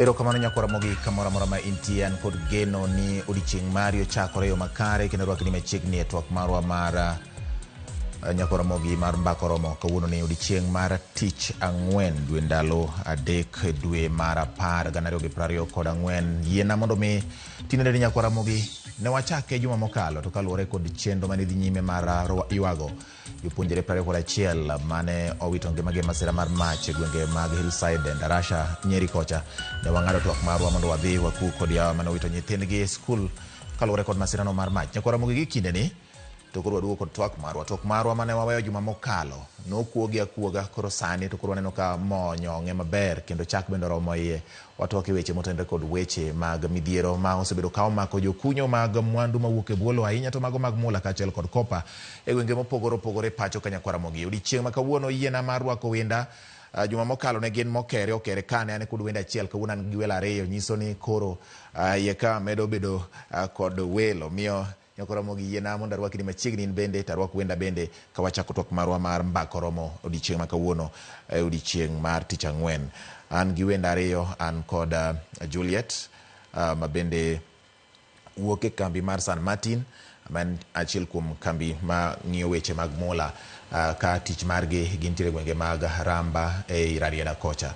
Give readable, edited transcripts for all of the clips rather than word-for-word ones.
Erokamano nyakwara mogik kamoro amora ma intie, an kod geno ni odiochieng' mari ochakore e yo makare kendo rwakni machiegni e twak marwa mar nyakwara mogi mar mbaka oromo. Kawuono ni odiochieng' mar tich ang'wen dwe ndalo 3 dwe mar 10 2024. Yiena mondo mi tinende ni nyakwara mogi ne wachake juma mokalo to kaluwore kod chenro mane dhi nyime mar ywago jopuonjre 21 mane owito ngimagi e masira mar mach e gwenge mag Hillside e Ndarasha, Nyeri kocha. Ne wang'ado twak marwa mondo wadhi waku kod yawa mane owito nyithindgi e skul kaluwore kod masirano mar mach. Nyakwara Ramogi gi kindeni to koro waduogo kod twak marwa. Twak marwa mane waweyo juma mokalo nokuogi akuoga, koro sani to koro waneno ka mo nyong'e maber kendo chak bende oromo iye. Watwak e weche motenore kod weche mag midhiero ma osebedo ka omako jokunyo mag mwandu mawuok e bwo lowo ahinya to mago mag mula kaachiel kod kopa e gwenge mopogore opogore pacho ka nyakwara Ramogi. Odiechieng' ma kawuono yiena mar rwako wenda juma mokalo ne gin mokere okere ka ne an kod wenda achiel, kawuono an gi welo ariyo, nyiso ni koro iye ka medo bedo kod welo. Miyo nyakwara Ramogi yiena mondo arwakni machiegni in bende to arwak wenda bende ka wachako twak marwa mar mbaka oromo odiechieng' ma kawuono e odiechieng' mar tich ang'wen. An gi wenda ariyo, an kod Juliet ma bende wuok e kambi mar San Martin ma en achiel kuom kambi ma ng'iyo weche mag mula ka tich margi gintiere e gwenge mag Ramba ei Rarieda kocha,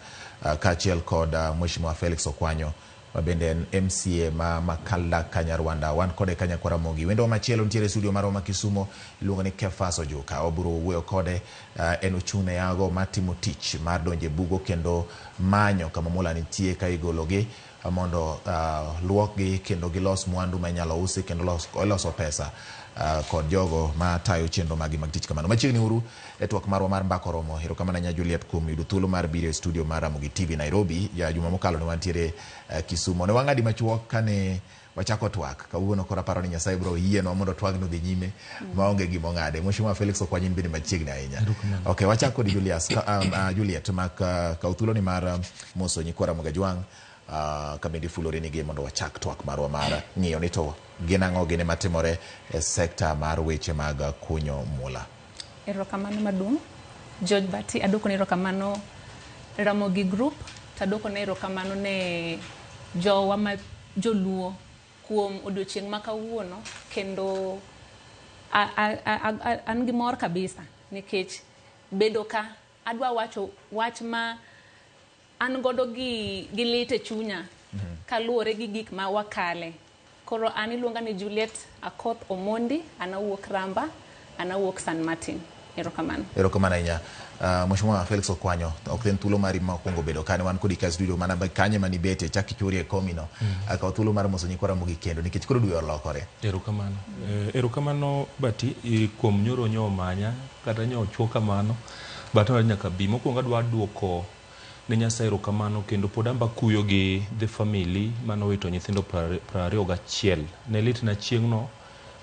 kaachiel kod Mheshimiwa Felix Okwanyo ma bende en MCA ma Makalda Kanyarwanda. Wan kode ka nyakwar Ramogi. Wendo machielo nitiere e studio marwa ma Kisumo iluongo ni Kefas Ojuka. Wabiro wuoyo kode, en ochung' ne yago matimo tich mar donjo e bugo kendo manyo kama mula nitie ka igologi mondo luokgi kendo gilos mwandu ma inyalo usi kendo loso pesa kod jogo matayo chenro maggi mag tich kamano. Machiegni uru e twak marwa mar mbaka oromo. Erokamano ahinya Juliet kuom yudo thuolo mar biro e studio mar Ramogi TV Nairobi. Ja juma mokalo ne wantiere Kisumo. Ne wang'adi machuok kane wachako twak. Kawuono koro aparo ni Nyasaye biro yienwa mondo twagno odhi nyime maonge gima ong'ade. Mheshimiwa Felix Okwanyo in bende machiegni ahinya. Okay, wachak kod Julius, Juliet mak kaw thuolo ni mar moso nyikwa Ramogi Ajwang' ka bende ifulori nigi mondo wachak twak marwa mar ng'iyo ni to gin ang'o gini matimore e sekta mar weche mag kunyo mula. Erokamano maduong'. George Bati, aduoko ne erokamano Ramogi Group, to aduoko ne erokamano ne jowa ma joluo kuom odiochieng' ma kawuono, kendo an gi mor kabisa nikech bedo ka adwa wacho wach ma an godo gi lit e chunya kaluwore gi gik ma wakale. Koro an iluonga ni Juliet Akoth Omondi, an awuok Ramba, an awuok San Martin. Erokamano. Erokamano ahinya. Mheshimiwa Felix Okwanyo, ok en thuolo mari mokwongo bedo kane wan kodi ka studio mana kanye mani betie chak ichuri e komino. Kaw thuolo mar moso nyikwa Ramogi kendo nikech koro dwe olokore. Erokamano. Erokamano Bati kuom nyoro nyo omanya kata nyo ochuo kamano. But nyaka bi. Mokwongo adwa duoko ne Nyasaye erokamano kendo pod amba kuyo gi the family mane owito nyithindo 21. Ne litna chieng'no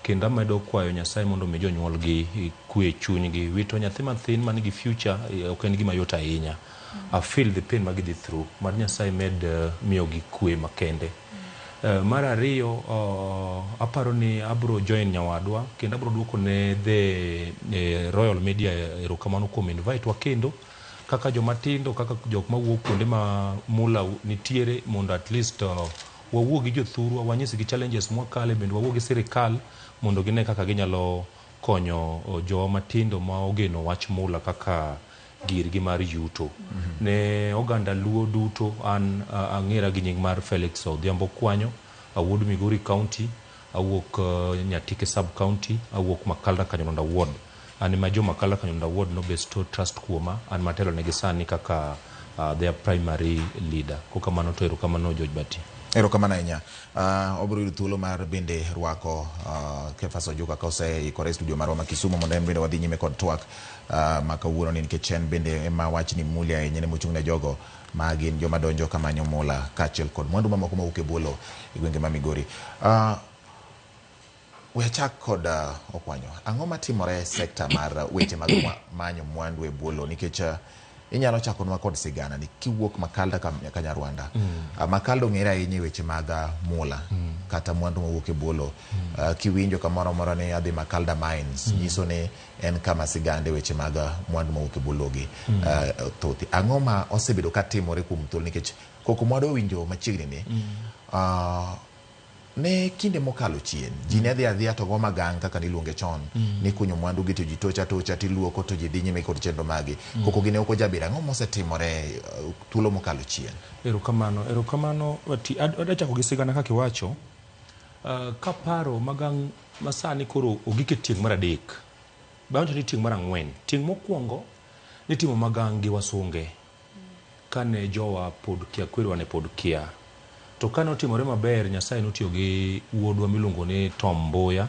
kendo amedo kwayo Nyasaye mondo omi jonyuolgi kwe e chunygi. Wito nyathi mathin man gi future ok en gima yot ahinya. I feel the pain ma gidhi through. Mad Nyasaye med miyogi kwe makende. Mar ariyo, aparo ni abro join nyawadwa kendo abro duoko ne the Royal Media erokamano kuom invite wa kendo kaka joma tindo, kaka jok mawuok kuonde ma mula nitiere mondo at least wawuo gi jothurwa, wanyisgi challenges mwakale, bende wawuo gi sirikal mondo gine kaka ginyalo konyo jowa matindo ma ogeno wach mula kaka girgi mar yuto. Ne oganda Luo duto, an ang'era gi nying mar Felix Odhiambo Kwanyo, awuod Migori County, awuok Nyatike Sub County, awuok Makalda Kanyononda Ward. An ema jo Makalda Kanyononda Ward no bestow trust kuoma, an matelo negi sani kaka their primary leader. Kokamano to erokamano George Bati. Erokamano ahinya. Obiro yudo thuolo mar bende rwako Kefas Ojuka ka oseikore e studio marwa ma Kisumu mondo en bende wadhi nyime kod twak ma kawuono ni nikech en bende ema wachni muli ahinya ne mochung' ne jogo ma gin joma donjo ka manyo mula kaachiel kod mwandu mamoko mawuok e bwo lowo e gwenge ma Migori. We achak kod Okwanyo. Ang'o matimore e sekta mar weche mag manyo mwandu e bwo lowo nikech inyalo chakonwa kod sigana ni kiwuok Makalda ka Nyarwanda. Makalda ong'ere ahinya e weche mag mula kata mwandu mawuok e bwo lowo. Kiwinjo kamoro amora ni adhi Makalda Mines, nyiso ni en kama sigande weche mag mwandu mawuok e bwo lowo gi thothi. Ang'o ma osebedo ka timore kuom thuolo nikech Koko mwadwa winjo machiegni ni ne kinde mokalo chien ji ne dhi adhiya to go magang kaka niluonge chon ni kunyo mwandu gi to ji tocha tocha tiluoko to ji dhi nyime kod chenro magi. Koko gi ne ok ojabedo. Ang'o mosetimore thuolo mokalo chien? Erokamano, erokamano. Adwa chako gi sigana kaka iwacho. Kaparo magang masani koro ogik e tieng' mar adek. Bang' ni tieng' mar ang'wen. Tieng' mokwongo nitimo magang gi wasunge. Kane jowa pod kia, kwerewa ne pod kia. To kane otimore maber, Nyasaye notiyo gi wuodwa miluongo ni Tom Mboya,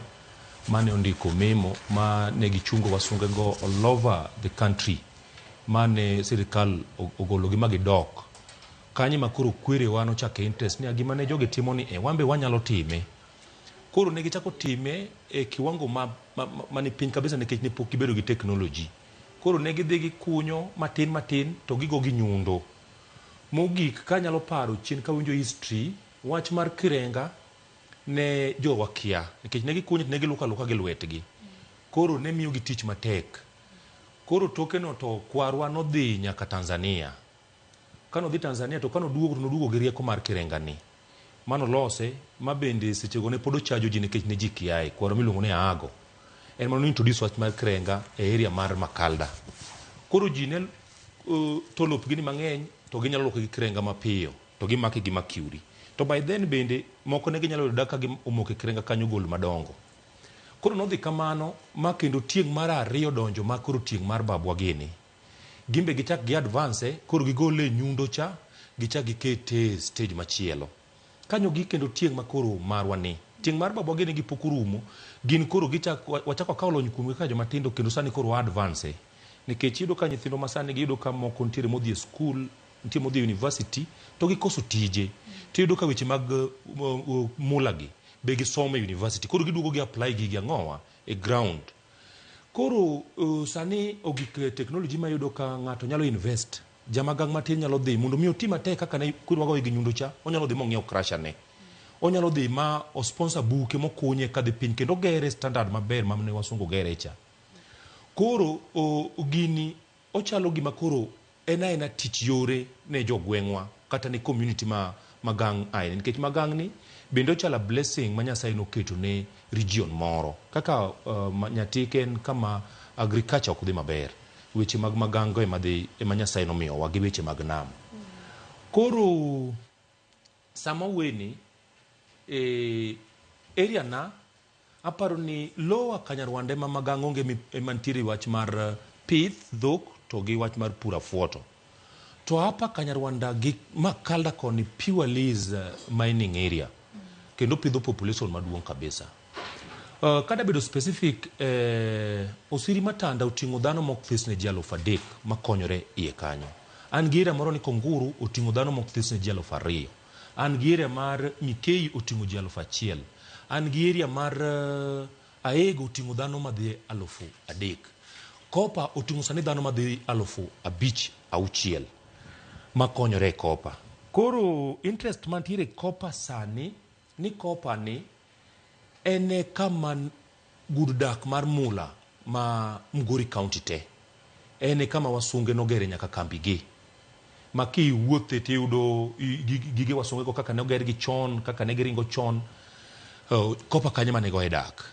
mane ondiko memo ma ne gichungo wasunge go all over the country, mane sirikal ogologi ma gidok. Kanyo ema koro kwerewa nochako interest ni gima ne jogi timo ni e wan be wanyalo time. Koro ne gichako time e kiwango ma ni piny kabisa nikech ne pok gibedo gi technology. Koro ne gidhi gikunyo matin matin to gigo gi nyundo. Mogik kanyalo paro chien kawinjo history, wach mar kirenga ne jowa kia nikech ne gikunyo to ne giluoko aluoka gi lwetgi. Koro ne miyogi tich matek. Koro toke no to kwarwa nodhi nyaka Tanzania. Kanodhi Tanzania to kanoduogo to noduogo gi rieko mar kirenga ni. Manolose ma bende sechego ne pod ochajo ji nikech ne ji kiaye. Kwarwa miluongo ni Aago. En mano introduce wach mar kirenga e area mar Makalda. Koro ji ne to lopgi ni mang'eny to ginyalo luoko gi kirenga mapiyo to gimake gi mercury. To by then bende moko ne ginyalo yudo ka omoko e kirenga kanyo gol madongo. Koro nodhi kamano ma kendo tieng' mar ariyo donjo ma koro tieng' mar babwa gini. Gin be gichak gi advance koro gigole e nyundo cha gichak gikete e stage machielo. Kanyo gi kendo tieng' ma koro marwa ni. Tieng' mar babwa gini gi pok orumo. Gin koro gichak wachako wakawo lony kuomgi kaka joma tindo kendo sani koro wa advance. Nikech iyudo ka nyithindwa masani giyudo ka moko nitiere modhi e skul, nitie modhi e university to gikoso tije. Tiyudo ka weche mag mula gi be gisomo e university. Koro giduogo gi apply gigi ang'owa e ground. Koro sani ogik e technology ma iyudo ka ng'ato nyalo invest. Jamagang' matin nyalo dhi mondo mi oti matek kaka ne kwerwa goyo gi nyundo cha, onyalo dhi mong'iew crusher ne. Onyalo dhi ma o sponsor buke mokunye kadhi piny kendo ogere standard maber ma ne wasungu gere cha. Koro gini ochalo gima koro en aena tich yore ne jogweng'wa kata ne community ma Magang ae nikech Magang ni bende ochalo a blessing ma Nyasaye noketo ne region moro kaka Nyatike en kama agriculture ok dhi maber weche mag Magang go ema dhi ema Nyasaye nomiyowa gi weche mag nam. Koro sama weni e area na aparo ni lower Kanyarwanda ema Magang onge ema nitiere wach mar pith dhok to gi wach mar puro afuoto. To upper Kanyarwanda gi Makalda koni purely is mining area kendo pidho population maduong' kabisa. Kada bedo specific, Osiri Matanda oting'o dhano mok this ne ji 3,000 makonyore iye kanyo. An gi area moro ni Konguru oting'o dhano mok this ne ji 2,000. An gi area mar Mikei oting'o ji 1,000. An gi area mar Aego oting'o dhano madhi 3,000. Kopa oting'o sani dhano madhi 5,000 6,000 makonyore e Kopa. Koro interest mantiere e Kopa sani ni Kopa ni en e kama gud dak mar mula ma Migori County te. En e kama wasunge nogere nyaka kambi gi. Ma kiwuothe tiyudo gige wasunge go kaka nogergi chon, kaka ne giringo chon. Kopa kanyo ema ne goye dak.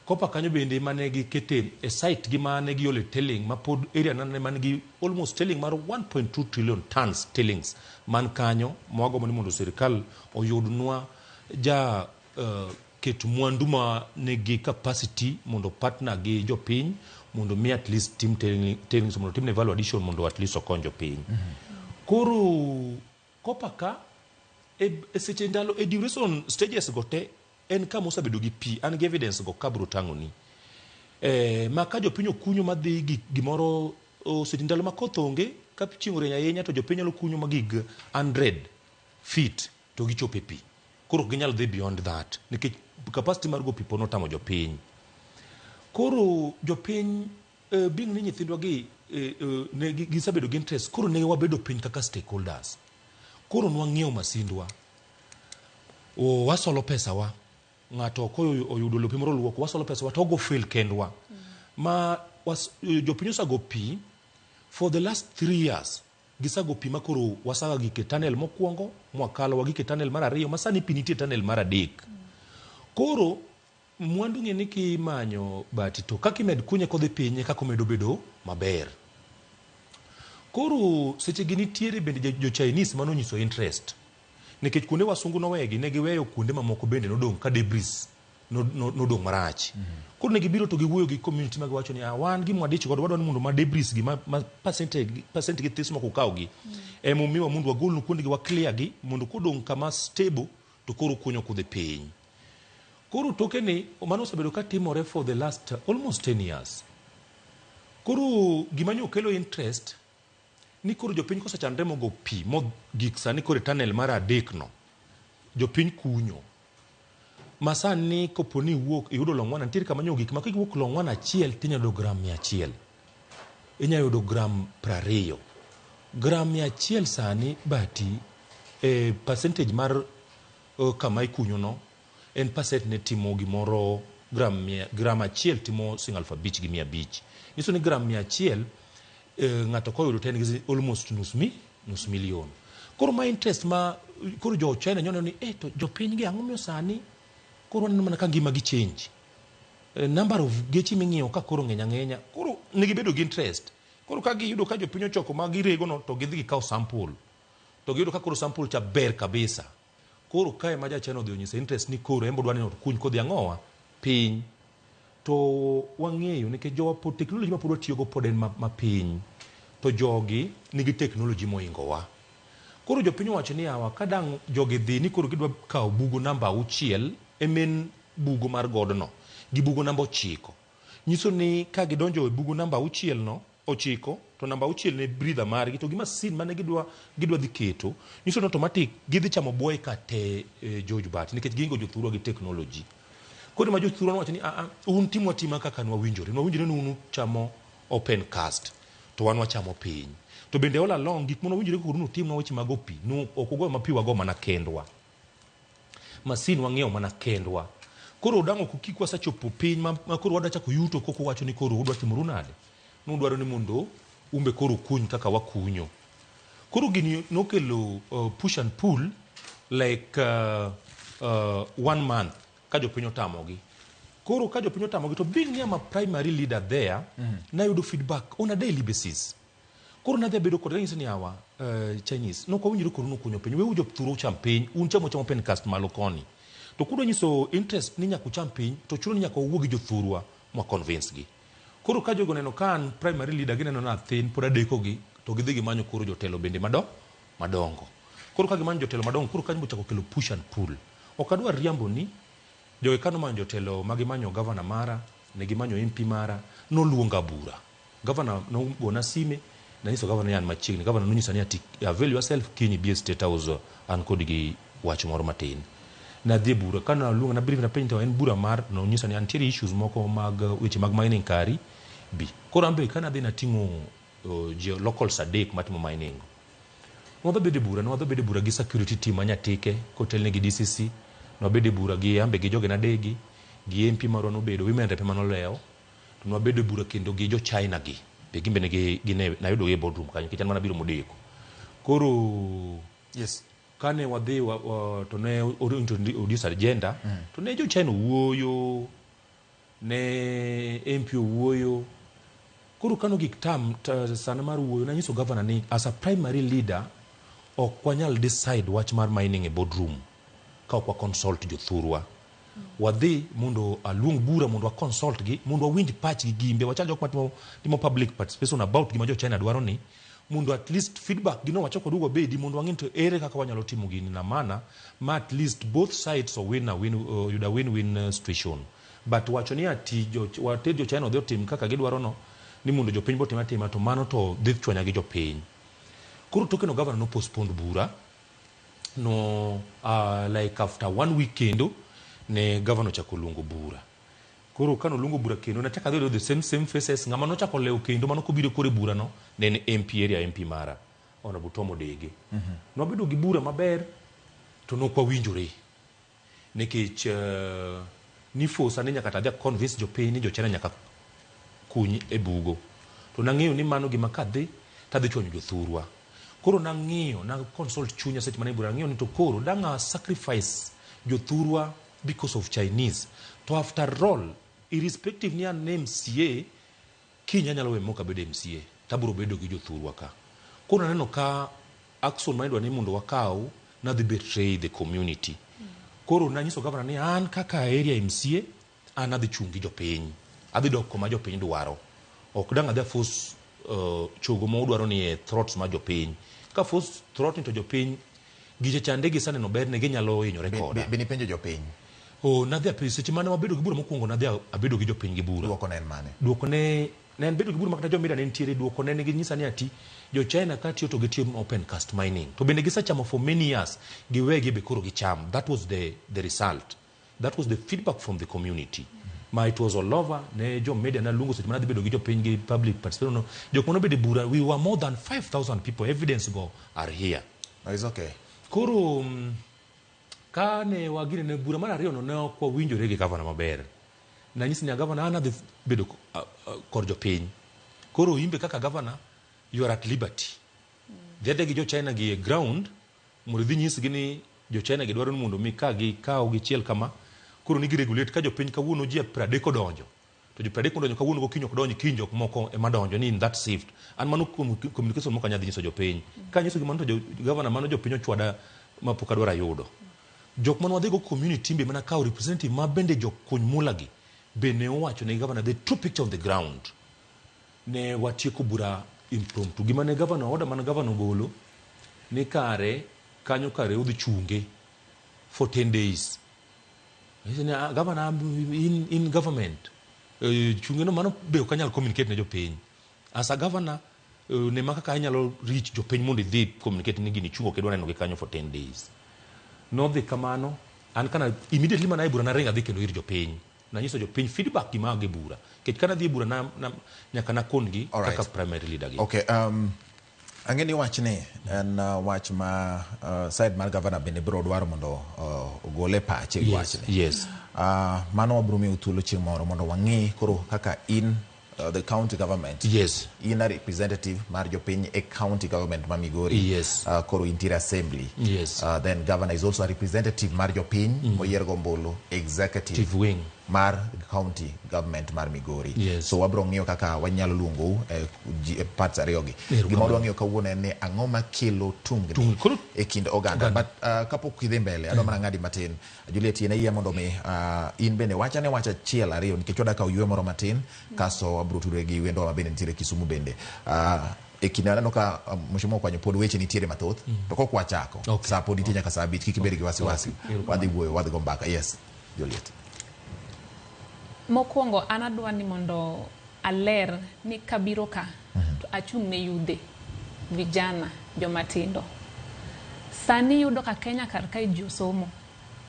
Kopa kanyo bende mane gikete e site gi mane giole tailing ma pod area nane man gi almost tailing mar 1.2 trillion tons tailings man kanyo mwagombo ni mondo sirikal oyudnwa ja ket mwandu ma nigi capacity mondo partner gi jopiny mondo mi at least tim tailings mondo timne value addition mondo at least okony jopiny. Koro Kopa ka e seche ndalo e duration stages go te en kama osebedo gi pi an gi evidence go kabro tang'oni. Ma ka jopiny okunyo madhi gi gimoro seche ndalo ma koth onge ka chieng' orieny ahinya to jopiny nyalo kunyo ma gig 100 feet to gichopo e pi. Koro ok ginyal dhi beyond that nikech capacity mar go pi pod notamo jopiny. Koro jopiny being ni nyithindwa gi ne gisebedo gi interest koro ne wabedo piny kaka stakeholders. Koro nwang'iewo masindwa, wasolo pesa wa, ng'ato ok oyudo lope moro oluoko, wasolo pesa wa to wago fill kendwa. Ma jopiny osego pi for the last 3 years. Gisago pi ma koro wasaga gik e tunnel mokwongo, mwakalo wagik e tunnel mar ariyo, ma sani pi nitie e tunnel mar adek. Koro mwandu ng'e ni kimanyo bati to kaka imed kunye kodhi piny e kaka omedo bedo maber. Koro seche gi nitiere bende jo Chinese manonyiso interest. Nikech kuonde wasungu nowegi, ne giweyo kuonde mamoko bende nodong' ka debris nodong' marach. Koro ne gibiro to giwuoyo gi community ma giwacho ni, ah, wan gima wadich godo, wadwa ni mondo ma debris gi ma percent gi this moko ukaw gi. Ema omiwa mondo wagolnu kuonde gi wa clear gi mondo kodong' kama stable to koro kunyo kudhi piny. Koro toke ni mano osebedo ka timore for the last almost 10 years. Koro gima nyo kelo interest ni koro jopiny kosechandre mogo pi mo gik sani koro e tunnel mar adek no, jopiny kunyo. Ma sani kopo ni iwuok iyudo Longwana, nitiere kama nyo gik ma kiwuok Longwana achiel tinyalo yudo gram 100. Inyalo yudo gram 20. Gram 100 sani bati e percentage mar kama ikunyo no en percent ne timo gimoro gram mia, gram achiel timo siling 5,500. Nyiso ni gram 100 ng'ato koyudo to en gi almost nus million. Koro ma interest ma koro jo China nyono ni to jopiny gi ang'o miyo sani koro waneno mana ka ngima gi change. Number of geche ming'iewo ka koro ng'eny ang'enya. Koro negibedo gi interest. Koro ka giyudo ka jopiny ochoko ma girego no to gidhi gikaw sample. To giyudo ka koro sample cha ber kabisa. Koro kae ma ja China odhi onyiso interest ni koro en bodwa ni okuny kodhi ang'owa piny. To wang'eyo nikech jowa pod technology ma pod watiyogo pod en ma piny. To jogi nigi technology mohingowa. Koro jopiny owacho ni yawa ka dang' jogi dhi ni koro gidwa kawo bugo namba 6 e main bugo mar godno gi bugo namba 9. Nyiso ni ka gidonjo e bugo namba 6 no, 9, to namba 6 ne breather margi, to gi masin mane gidwa dhi keto, nyiso ni automatic gidhi chamo buoye ka te, George Bat, nikech giingo jothurwa gi technology. Koro ma jothurwa nowacho ni, a un timwa tima kaka nwawinjore, nwawinjore ni un uchamo open cast, to wan wachamo piny. To bende all along, gik mane wawinjore kodu nutimnwa weche mag pi, nu ok ugoyo ma pi wago mana kendwa. Masin wang'iewo mana kendwa. Koro dang' ok kik wasechopo piny ma koro wadwa chako yuto koko wacho ni koro udwa timoru nade? Nudwaro ni mondo umbe koro kuny kaka wakunyo. Koro gini nokelo push and pull like 1 month ka jopiny otamogi. Koro ka jopiny otamogi to being ni I'm a primary leader there, nayudo feedback on a daily basis. Koro nadhi abedo kod ranyisi ni awa Chinese, nok wawinjore kodu nukunyo piny, weuru jothuru ucham piny, un chamo chamo open cast malo koni. To kudwa nyiso interest ni nyaka ucham piny, to chuno ni nyaka wawuo gi jothurwa mwa convince gi. Koro ka jogo oneno ka an primary leader gineno na athin pod adeko gi, to gidhi gimanyo koro jotelo bende madongo. Koro ka gimanyo jotelo madongo, koro kanyo bochako kelo push and pull. Ok adwar riambo ni jogi ka nomanyo jotelo ma gimanyo governor mara, ne gimanyo MP mara, noluonga bura. Governor nogona sime, nanyiso governor ni an machiegni. Governor nonyisa ni ati avail yourself kiny ibi e State House an kod gi wach moro matin. Nadhi e bura, ka naluonga na brief na penjo to en bura mar, nonyisa ni antiere issues moko mag weche mag mining kari bi. Koro an be ka nadhi nating'o locals adek matimo mining. Nwadhi bedo e bura, nwadhi bedo e bura gi security team ma Nyatike kotelne gi DCC. Nwabedo e bura gi ambe gi jogena adegi, gi MP marwa nobedo, women rep ema nolewo. To nwabedo e bura kendo gi jo China gi. Be gin be ne gi, nayudo gi e boardroom kanyo nikech an mana biro modeko. Koro kane wadhi to ne introduce agenda, to ne jo China owuoyo, ne MP owuoyo. Koro kano gik tam sana mar wuoyo, nanyiso governor ni as a primary leader ok wanyal decide wach mar mining e boardroom ka ok wa consult jothurwa. Wadhi mondo aluong bura mondo wa consult gi, mondo wawinj pachgi gimbe, wachal jok matimo timo public participation about gima jo China dwaro ni, mondo at least feedback gi no wachak waduog wabedi mondo wang'e to ere kaka wanyalo timo gini na mana ma at least both sides o win a win, yudo a win-win situation. But wacho ni ati water jo China odhi otim kaka gidwaro no, ni mondo jopiny botim atima, to mano to dhi chwanya gi jopiny. Koro toke no governor no postpone bura no, like after 1 week kendo ne governor ochako luongo bura. Koro kano luongo bura kendo nachako adhi yudo the same faces. Ng'ama nochako lewo kendo mano kobiro koro e bura no ne en MP area MP mara, Honorable Tom Odege. Nwabedo gi bura maber to nok wawinjore nikech nifosa ni nyaka tadhi convince jopiny ni jo China nyaka kuny e bugo. To nang'eyo ni mano gima kadhi tadhi chwanyo jothurwa. Koro nang'iyo, na consult chunya seche mane bura, ang'iyo ni to koro dang' a sacrifice jothurwa because of Chinese. To after all, irrespective ni an MCA, kiny anyalo we mok abedo MCA, tabiro bedo gi jothurwa ka. Koro naneno ka action ma idwa ni mondo wakaw nadhi betray the community. Koro nanyiso governor ni an kaka area MCA, an adhi chung' gi jopiny. Adhi dok koma jopiny dwaro. Ok dang' adhi a force chogo ma udwaro ni e throats mar jopiny. Ka force throat ni to jopiny gicha chande gisaneno berne ginyalo hinyore koda. Be nipenjo jopiny? Oh, nadhi apenjo seche mane wabedo gi bura mokwongo, nadhi abedo gi jopiny gi bura. Duoko ne en mane? Duoko ne en bedo gi bura makata jomida ne nitiere, duoko ne ginyisa ni ati jo China ka tiyo to gitiyo open cast mining. To bende gisechamo for many years, giwegi be koro gicham. That was the result. That was the feedback from the community. Ma it was all over, ne jo media naluongo seche mane adhi bedo gi jopiny gi public participation. No, jok mane obedo e bura, we were more than 5,000 people, evidence go are here. No, it's okay. Koro ka ne wagine ne bura mar ariyo no ne ok wawinjore gi gavana maber. Nanyisi ni gavana an adhi bedo kor jopiny. Koro imbe kaka gavana you are at liberty. Dhi adhiya gi jo China gi e ground mondo idhi nyisgi ni jo China gi dwaro ni mondo mi ka gikaw gichiel kama koro ni giregulate ka jopiny kawuono ji 30 odonjo to ji 30 odonjo kawuono gokinyi ok donj kiny jok moko ema donjo ni in that shift. An mano communication mok anyal dhi nyiso jopiny. Ka anyisogi mano to jo gavana mano jopiny ochwada ma pok adwaro ayudo. Jok mane wadhigo community be mana kawo representative ma bende jokuny mula gi be ne owacho ne gavana the true picture on the ground. Ne watieko bura impromptu. Gima ne gavana order mane gavana ogolo ni kare kanyo kare udhi chunge for 10 days. Anyise ni gavana in government chunge no mano be ok anyal communicate ne jopiny. As a governor ne ma kaka inyalo reach jopiny mondo idhi communicate ni gini chung ok idwa neno gi kanyo for 10 days. Nodhi kamano, an kana immediately mana e bura naringo adhi kendo ir jopiny. Nanyiso jopiny feedback gima e bura. Nikech kana dhi e bura na nyaka nakon gi kaka primary leader gi. Okay, ang'e ni wachni en wach ma side mar governor bende biro dwaro mondo ogole pache e wachni. Yes. Mano wabiro miyo thuolo chieng' moro mondo wang'e koro kaka in the county government. Yes. In a representative mar jopiny e county government ma Migori. Yes. Koro intiere assembly. Yes. Then governor is also a representative mar jopiny moyier gombulu executive wing mar county government mar Migori. Yes. So wabiro ng'iyo kaka wanyalo luongou e parts ariyo gi. Gima wadwa ng'iyo kawuono en ni ang'o makelo tungni e kind oganda. But kapok idhi mbele, adwa mana ng'adi matin. Juliet, yie yie mondo mi in bende wachane wach achiel ariyo nikech wadwa kawo yweyo moro matin kasto wabiro tudore gi wendwa ma bende nitiere Kisumu bende. E kinde aneno ka Mheshimiwa Okwanyo pod weche nitiere mathoth to kok wachako. Sa pod nitie nyaka saa 5 kik ibed gi wasiwasi. Wadhi wuoyo, wadhi go mbaka. Yes, Juliet. Mokwongo an adwa ni mondo aler ni kabiro ka to achung' ne yudhe, vijana, joma tindo. Sani yudo ka Kenya kar kae ji osomo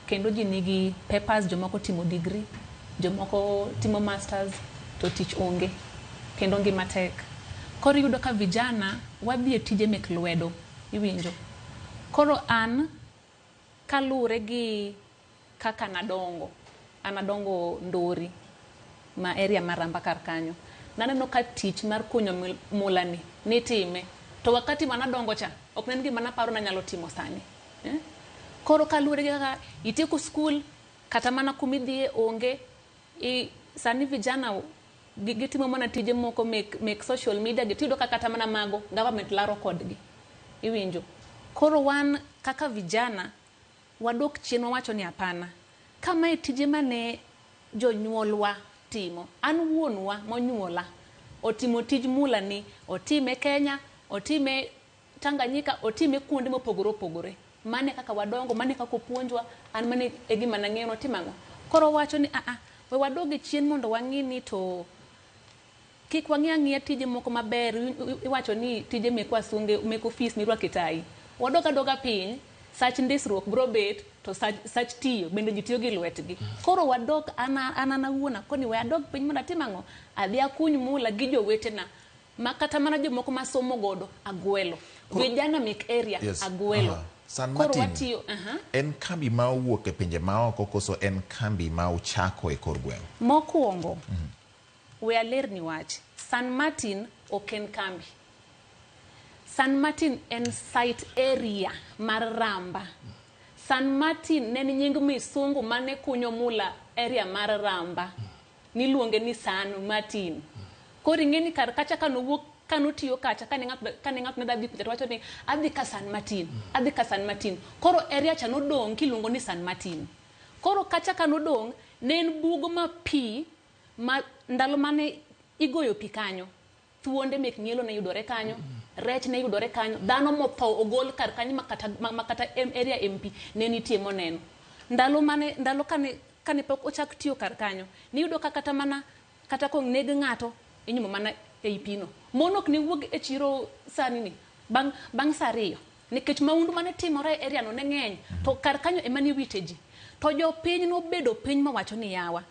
kendo ji nigi papers, jomoko timo degree, jomoko timo masters to tich onge kendo ngima tek. Koro iyudo ka vijana wadhi e tije mek lwedo, iwinjo. Koro an kaluwore gi kaka nadongo, an adongo Ndori ma area mar Ramba kar kanyo. Naneno ka tich mar kunyo mula ni nitime to wakati manadongo cha ok ne en gima naparo nanyalo timo sani. Koro kaluwore gi kaka itieko skul kata mana kumidhiye onge, sani vijana gitimo mana tije moko mek social media gi tiyudo ka kata mana mago government laro kodgi. Iwinjo. Koro wan kaka vijana wadok chien wawacho ni hapana. Kamae tije mane jonyuolwa timo. An wuonwa monyuola otimo tij mula ni, otime Kenya, otime Tanganyika, otime kuonde mopogore opogore. Mane kaka wadongo, mane kaka opuonjwa, an mane e gima nang'eyo notimo ang'o. Koro wacho ni we wadog e chien mondo wang'i ni to kik wang'i ang'iya tije moko maber, iwacho ni tije mek wasunge, mek ofis mirwake tai. Wadog adoga piny, sach ndisruok bro bet to sach tiyo bende ji tiyo gi lwetgi. Koro wadok an an awuon akoni we adog piny mondo atim ang'o? Adhi akuny mula gi jowetena ma kata mana jomoko masomo godo agwelo. Vijana mek area agwelo. San Martin en kambi ma owuok e pinje maoko koso en kambi ma uchako e kor gweng'? Mokwongo, we alerni wach. San Martin ok en kambi. San Martin en site area mar Ramba. San Martin ne en nying misungu mane kunyo mula area mar Ramba. Niluonge ni San Martin. Koro ing'e ni kar kacha kanowuok kanotiyo kacha kane ng'at ne dhi kucha to wacho ni adhi ka San Martin, adhi ka San Martin. Koro area cha nodong' kiluongo ni San Martin. Koro kacha kanodong' ne en bugo ma pi ma ndalo mane igoyo pi kanyo, thuonde mek ng'ielo ne yudore kanyo, rech ne yudore kanyo, dhano motho ogol kar kanyo makata area MP ne nitie moneno. Ndalo kane pok ochak tiyo kar kanyo, niyudo ka kata mana kata koneg ng'ato inyumo mana ei pino. Mon ok ne wuog e chiro sani ni bang' saa 2 nikech maundu mane timore e area no ne ng'eny to kar kanyo ema ne wite ji. To jopiny nobedo piny mawacho ni yawa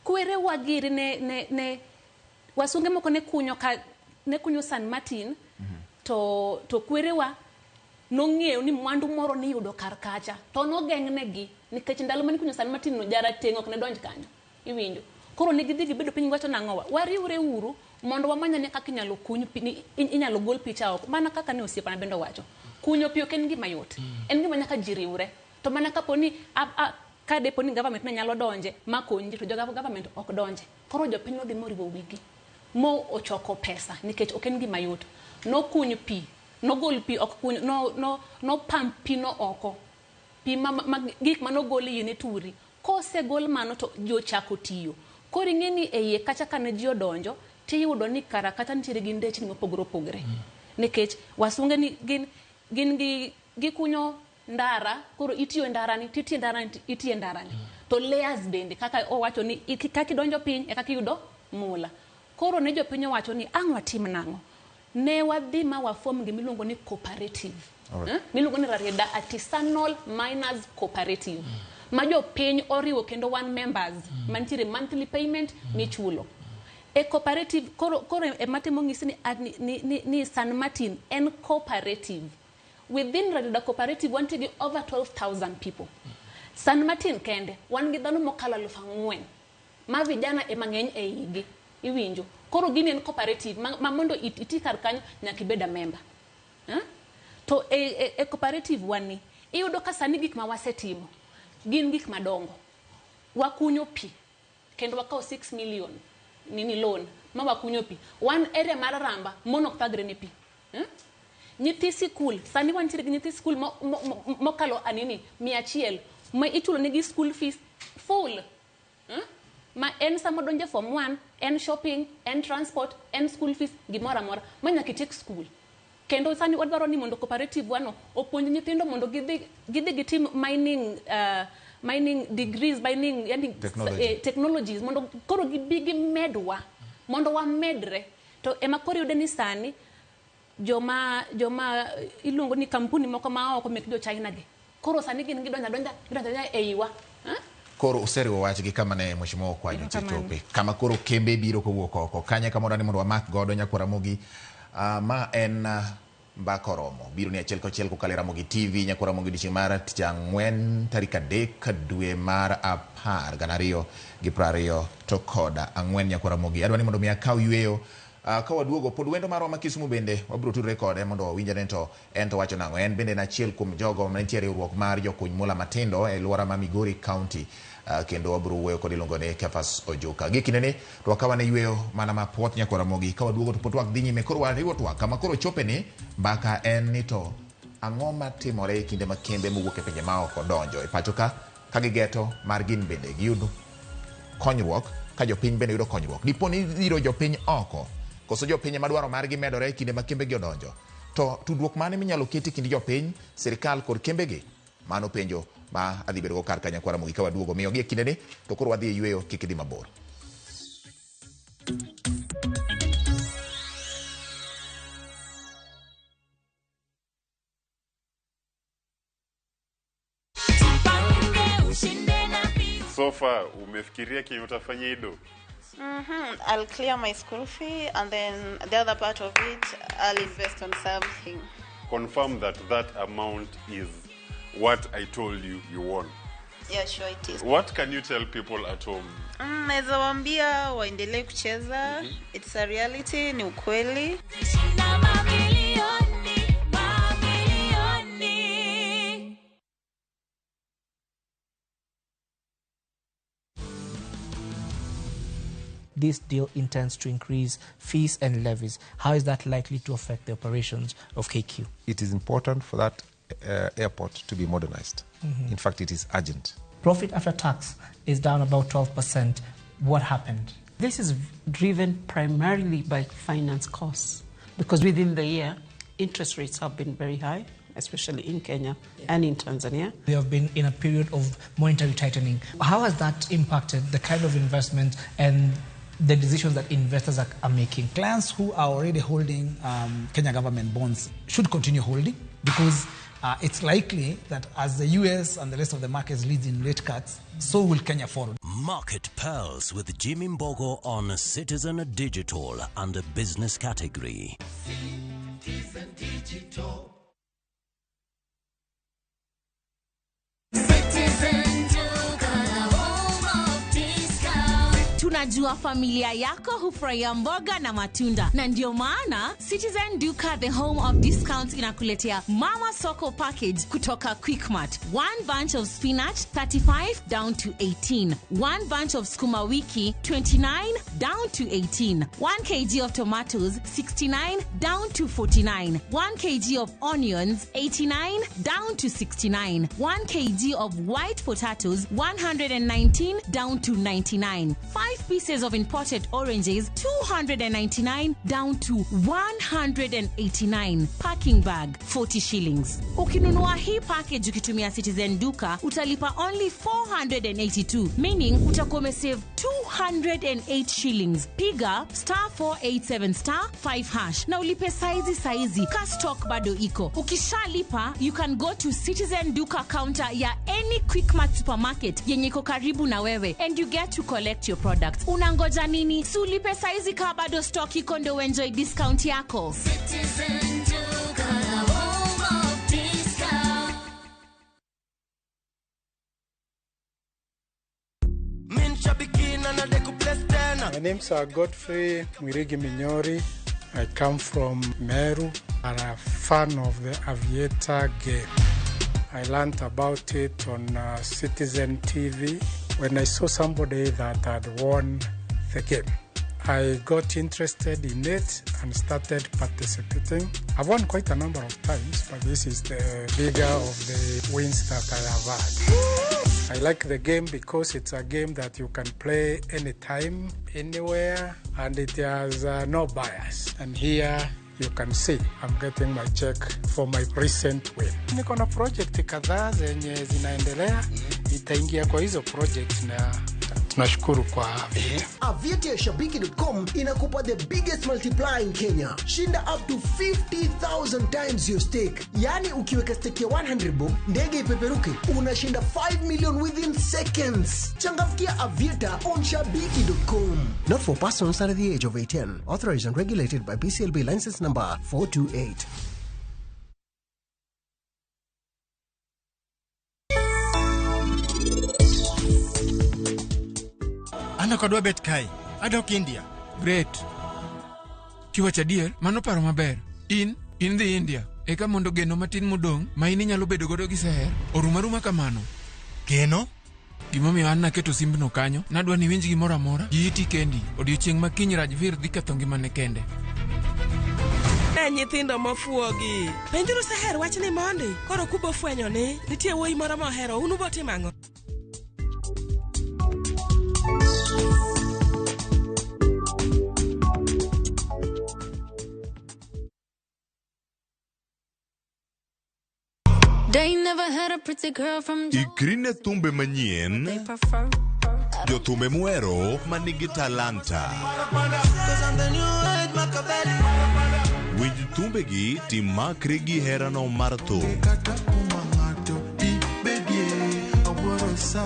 kwere wagiri ne wasunge moko ne kunyo San Martin to kwerewa nong'eyo ni mwandu moro niyudo kar kacha to nogeng'negi nikech ndalo mane kunyo San Martin no jarateng' ok ne donj kanyo iwinjo. Koro ne gidhi gibedo piny giwacho nang'owa wariwre uru mondo wamanyane kaka inyalo kuny pi, inyalo gol picha oko mana kaka ne osiepana bende owacho. Kunyo pi ok en gima yot, en gima nyaka ji riwre. To mana kapo ni ka depo ni government ne nyalo donje ma kony ji to joga government ok donje. Koro jopiny nodhi moriwo wigi mo ochoko pesa nikech ok en gima yot. Nokuny pi, nogol pi ok kuny, no pump pi no oko. Pi ma gik manogol iye ne turi. Kosegol mano to ji ochako tiyo. Koro ing'e ni e iye kacha kane ji odonjo tiyudo ni kara kata nitiere gi ndechni mopogore opogore. Nikech wasunge ni gin gikunyo ndara, koro itiyo ndarani, titiyo ndarani, itiyo ndarani. To layers bende kaka owacho ni kaka idonjo piny e kaka iyudo mula. Koro ne jopiny owacho ni ang' watim nang'o? Ne wadhi ma wafom gimiluongo ni cooperative. Miluongo ni Rarieda Artisanal Miners Cooperative. Ma jopiny oriwo kendo wan members mantiere monthly payment michulo. E cooperative koro ema temo ng'isi ni San Martin en cooperative. Within Rarieda Cooperative wantie gi over 12,000 people. San Martin kende wan gi dhano mokalo 4,000 ma vijana ema ng'eny e igi iwinjo. Koro gini en cooperative ma mondo iti kar kanyo nyaka ibed a member. To e cooperative wani iyudo ka sani gik ma wasetimo gin gik madongo. Wakunyo pi kendo wakawo 6 million nini loan ma wakunyo pi. Wan area mar Ramba mon ok thagre ne pi. Nyithi sikul sani wantiere gi nyithi sikul mokalo anini 100 ma ichulo negi school fees full. Ma en sama donje form 1 en shopping, en transport, en school fees gimoro amora ma nyaka itiek school. Kendo sani wadwaro ni mondo cooperative wano opuonj nyithindo mondo gidhi gitim mining degrees, mining yani technologies mondo koro gibi gimedwa mondo wamedre. To ema koro iyudo ni sani joma iluongo ni kampuni moko ma oko mek jo China gi koro sani gin gidonja e iwa. Koro useriwo wach gi kama ne mheshimiwa Okwanyo chope kama koro kembe biro kowuok oko kanye kamoro ni mondo wamak godo nyakwar Ramogi. Ma en Mbaka Oromo biro ni achiel kachiel kokalo e Ramogi TV nyakwar Ramogi odiechieng' mar tich ang'wen tarik 3 dwe mar 10 2024 nyakwar Ramogi. Adwa ni mondo mi akaw yweyo. Ka waduogo pod wendo marwa ma Kisumu bende wabiro tudre kode mondo wawinj ane to en to wacho nang'o. En bende en achiel kuom jogo mantie e riwruok mar jokuny mula matindo e alwora ma Migori County. Kendo wabiro wuoyo kode iluongo ni Kefas Ojuka. Gi kindeni to wakaw ane yweyo mana mapuoth nyakwar Ramogi. Ka waduogo to pod twak dhi nyime. Koro wariwo twak kama koro chope ni mbaka en ni to ang'o matimore e kinde ma kembe mowuok e pinje maoko donjo e pacho ka gigeto mar gin bende giyud konyruok ka jopiny bende yudo konyruok. Dipo ni dhiro jopiny oko koso jopiny ema dwaro margi medore e kinde ma kembegi odonjo. To tudruok mane minyalo ket e kind jopiny, sirikal kod kembegi? Mano penjo ma adhi bedogo kar ka nyakwar Ramogi ka waduogo. Miyo gi e kindeni to koro wadhi e yweyo kik idhi mabor. So far umefikiria kenye utafanya ido? I'll clear my school fee and then the other part of it I'll invest on something. Confirm that that amount is what I told you you won. Yeah, sure it is. What can you tell people at home? Naweza waambia waendelee kucheza. It's a reality, ni ukweli. This deal intends to increase fees and levies. How is that likely to affect the operations of KQ? It is important for that airport to be modernized. In fact, it is urgent. Profit after tax is down about 12%. What happened? This is driven primarily by finance costs, because within the year, interest rates have been very high, especially in Kenya and in Tanzania. We have been in a period of monetary tightening. How has that impacted the kind of investment and the decisions that investors are making? Clients who are already holding Kenya government bonds should continue holding, because it's likely that as the US and the rest of the markets leads in rate cuts, so will Kenya follow. Market Pearls with Jimmy Mbogo on Citizen Digital under Business category. Citizen Digital. Tunajua familia yako hufurahia mboga na matunda, na ndio maana Citizen Duka, the home of discounts, inakuletea Mama Soko package kutoka Quickmart. One bunch of spinach 35 down to 18, one bunch of sukuma wiki 29 down to 18, 1 kg of tomatoes 69 down to 49, 1 kg of onions 89 down to 69, 1 kg of white potatoes 119 down to 99, 5 pieces of imported oranges 299 down to 189. Packing bag 40 shillings. Ukinunua hii package ukitumia Citizen Duka utalipa only 482, meaning utakuwa umesave 208 shillings. Piga star 487 star 5 hash na ulipe saizi saizi. Ka stock bado iko. Ukishalipa, you can go to Citizen Duka counter ya any Quickmart supermarket yenye iko karibu na wewe and you get to collect your products. Unangoja nini? Si ulipe saizi ka bado stock iko ndo enjoy discount yako. Citizen Duka, the home of discount. My name's Godfrey Mwirigi Minyori. I come from Meru. I'm a fan of the Aviator game. I learned about it on Citizen TV when I saw somebody that had won the game. I got interested in it and started participating. I've won quite a number of times, but this is the bigger of the wins that I have had. I like the game because it's a game that you can play anytime, anywhere, and it has no bias. And here you can see I'm getting my check for my recent win. Niko na project kadhaa zenye zinaendelea, itaingia kwa hizo project na tunashukuru kwa Aviator. Aviator ya Shabiki.com inakupa the biggest multiplier in Kenya. Shinda up to 50,000 times your stake. Yani ukiweka stake ya 100 bob, ndege ipeperuke, unashinda 5 million within seconds. Changamkia Aviator on Shabiki.com. Not for persons under the age of 18. Authorized and regulated by BCLB license number 428. An ok adwa bet kae, adok India. Great. Kiwacho adier, mano paro maber. In dhi India, eka mondo geno matin modong' ma in inyalo bedo godo gi Seher, orum aruma kamano. Geno? Gimomiyo an naketo simbno kanyo, nadwa ni iwinj gimoro amora gi iti kendi. Odiochieng' ma kiny Rajvir dhi ketho ngimane kende. Ne nyithindo mofuogi. Penjuru Seher wachni mondi. Koro kubo fwenyo ni nitie wuoyi moro mohero, un ubo timo ang'o? They never had a pretty girl from Ikri ne thumbe manyien, jothumbe muhero manigi talanta. Winj thumbegi timakri gi herano mar thum.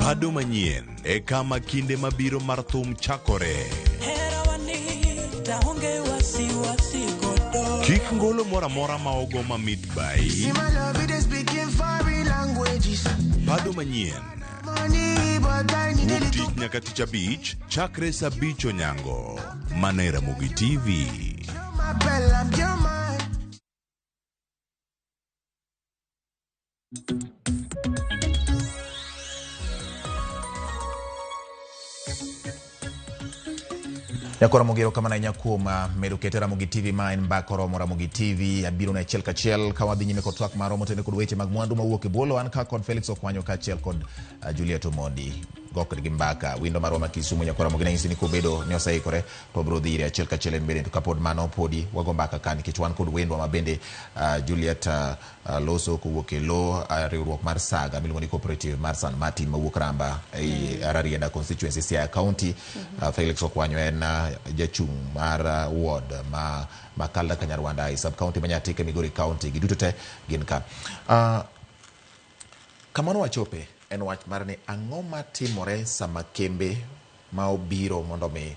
Pado manyien e kama kinde mabiro mar thum chakore. Kik ngolo moro amora ma ogo mamit bai. Pado manyien. Wuok tich nyaka tich abich, chakre saa abich onyango. Mana e Ramogi TV. Nyako Ramogi erokamano ahinya kuom medo kete Ramogi TV ma en mbaka oromo Ramogi TV abiro ne achiel kachiel ka wadhi nyime kod twak marwa motenore kod weche mag mwandu mawuok e bwo an ka kod Felix Okwanyo kaachiel kod Juliet Omondi go kodgi mbaka windo marwa ma Kisumu Nyako Ramogi nanyisi ni kobedo ni oseikore to wabiro dhi ire achiel kachiel en bende to kapod mano podi wago mbaka ka nikech wan kod wendwa ma bende Juliet loso kowuok e lo riwruok mar Saga miluongo ni Cooperative mar San Martin mawuok Ramba ei Rarieda constituency Siaya County. Felix Okwanyo en jachung' mar ward ma Makalda Kanyarwanda e sub county ma Nyatike Migori County. Giduto te gin ka. Kamano wachope en wach mar ni ang'o matimore sama kembe ma obiro mondo mi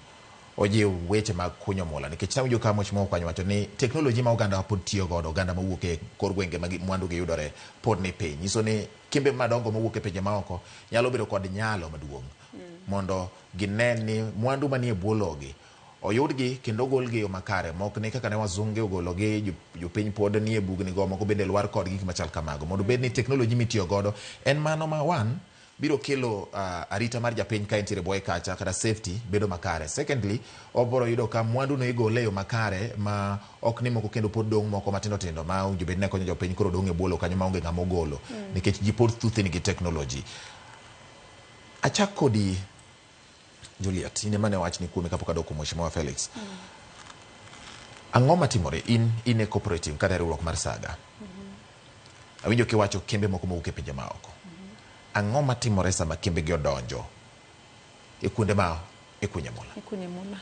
ojiw weche mag kunyo mula nikech awinjo ka Mheshimiwa Okwanyo wacho ni teknoloji ma oganda pod tiyo godo oganda mawuok e kor gwenge ma mwandu gi yudore pod ni piny nyiso ni kembe madongo mawuok e pinje maoko nyalo bedo kod nyalo maduong' mondo gine ni mwandu manie bwo logi oyudgi kendo ogolgi e yo makare mok ni kaka ne wazunge ogologi jopiny pod nie bugni go moko bende lwar kod gik machal kamago mondo bed ni teknoloji mitiyo godo en mano ma one biro kelo arita mar japiny ka entiere bwoye kacha kata safety bedo makare. Secondly, obiro yudo ka mwandu no igole e yo makare ma ok ni moko kendo pod dong' moko matindo tindo ma owinjo bed ni konyo jopiny koro dong' e bwo lowo kanyo maonge ng'ama ogolo nikech ji pod thuthni gi technology. Achak kodi Juliet, in ema ne wachni kuomi kapok adok kuom Mheshimiwa Felix. Ang'o matimore in e cooperative kata e riwruok mar Saga? Awinjo kiwacho kembe moko mowuok e pinje maoko. Ang'o matimore sama kembe gi odonjo e kuonde ma ikunye mula? Ikunye mula.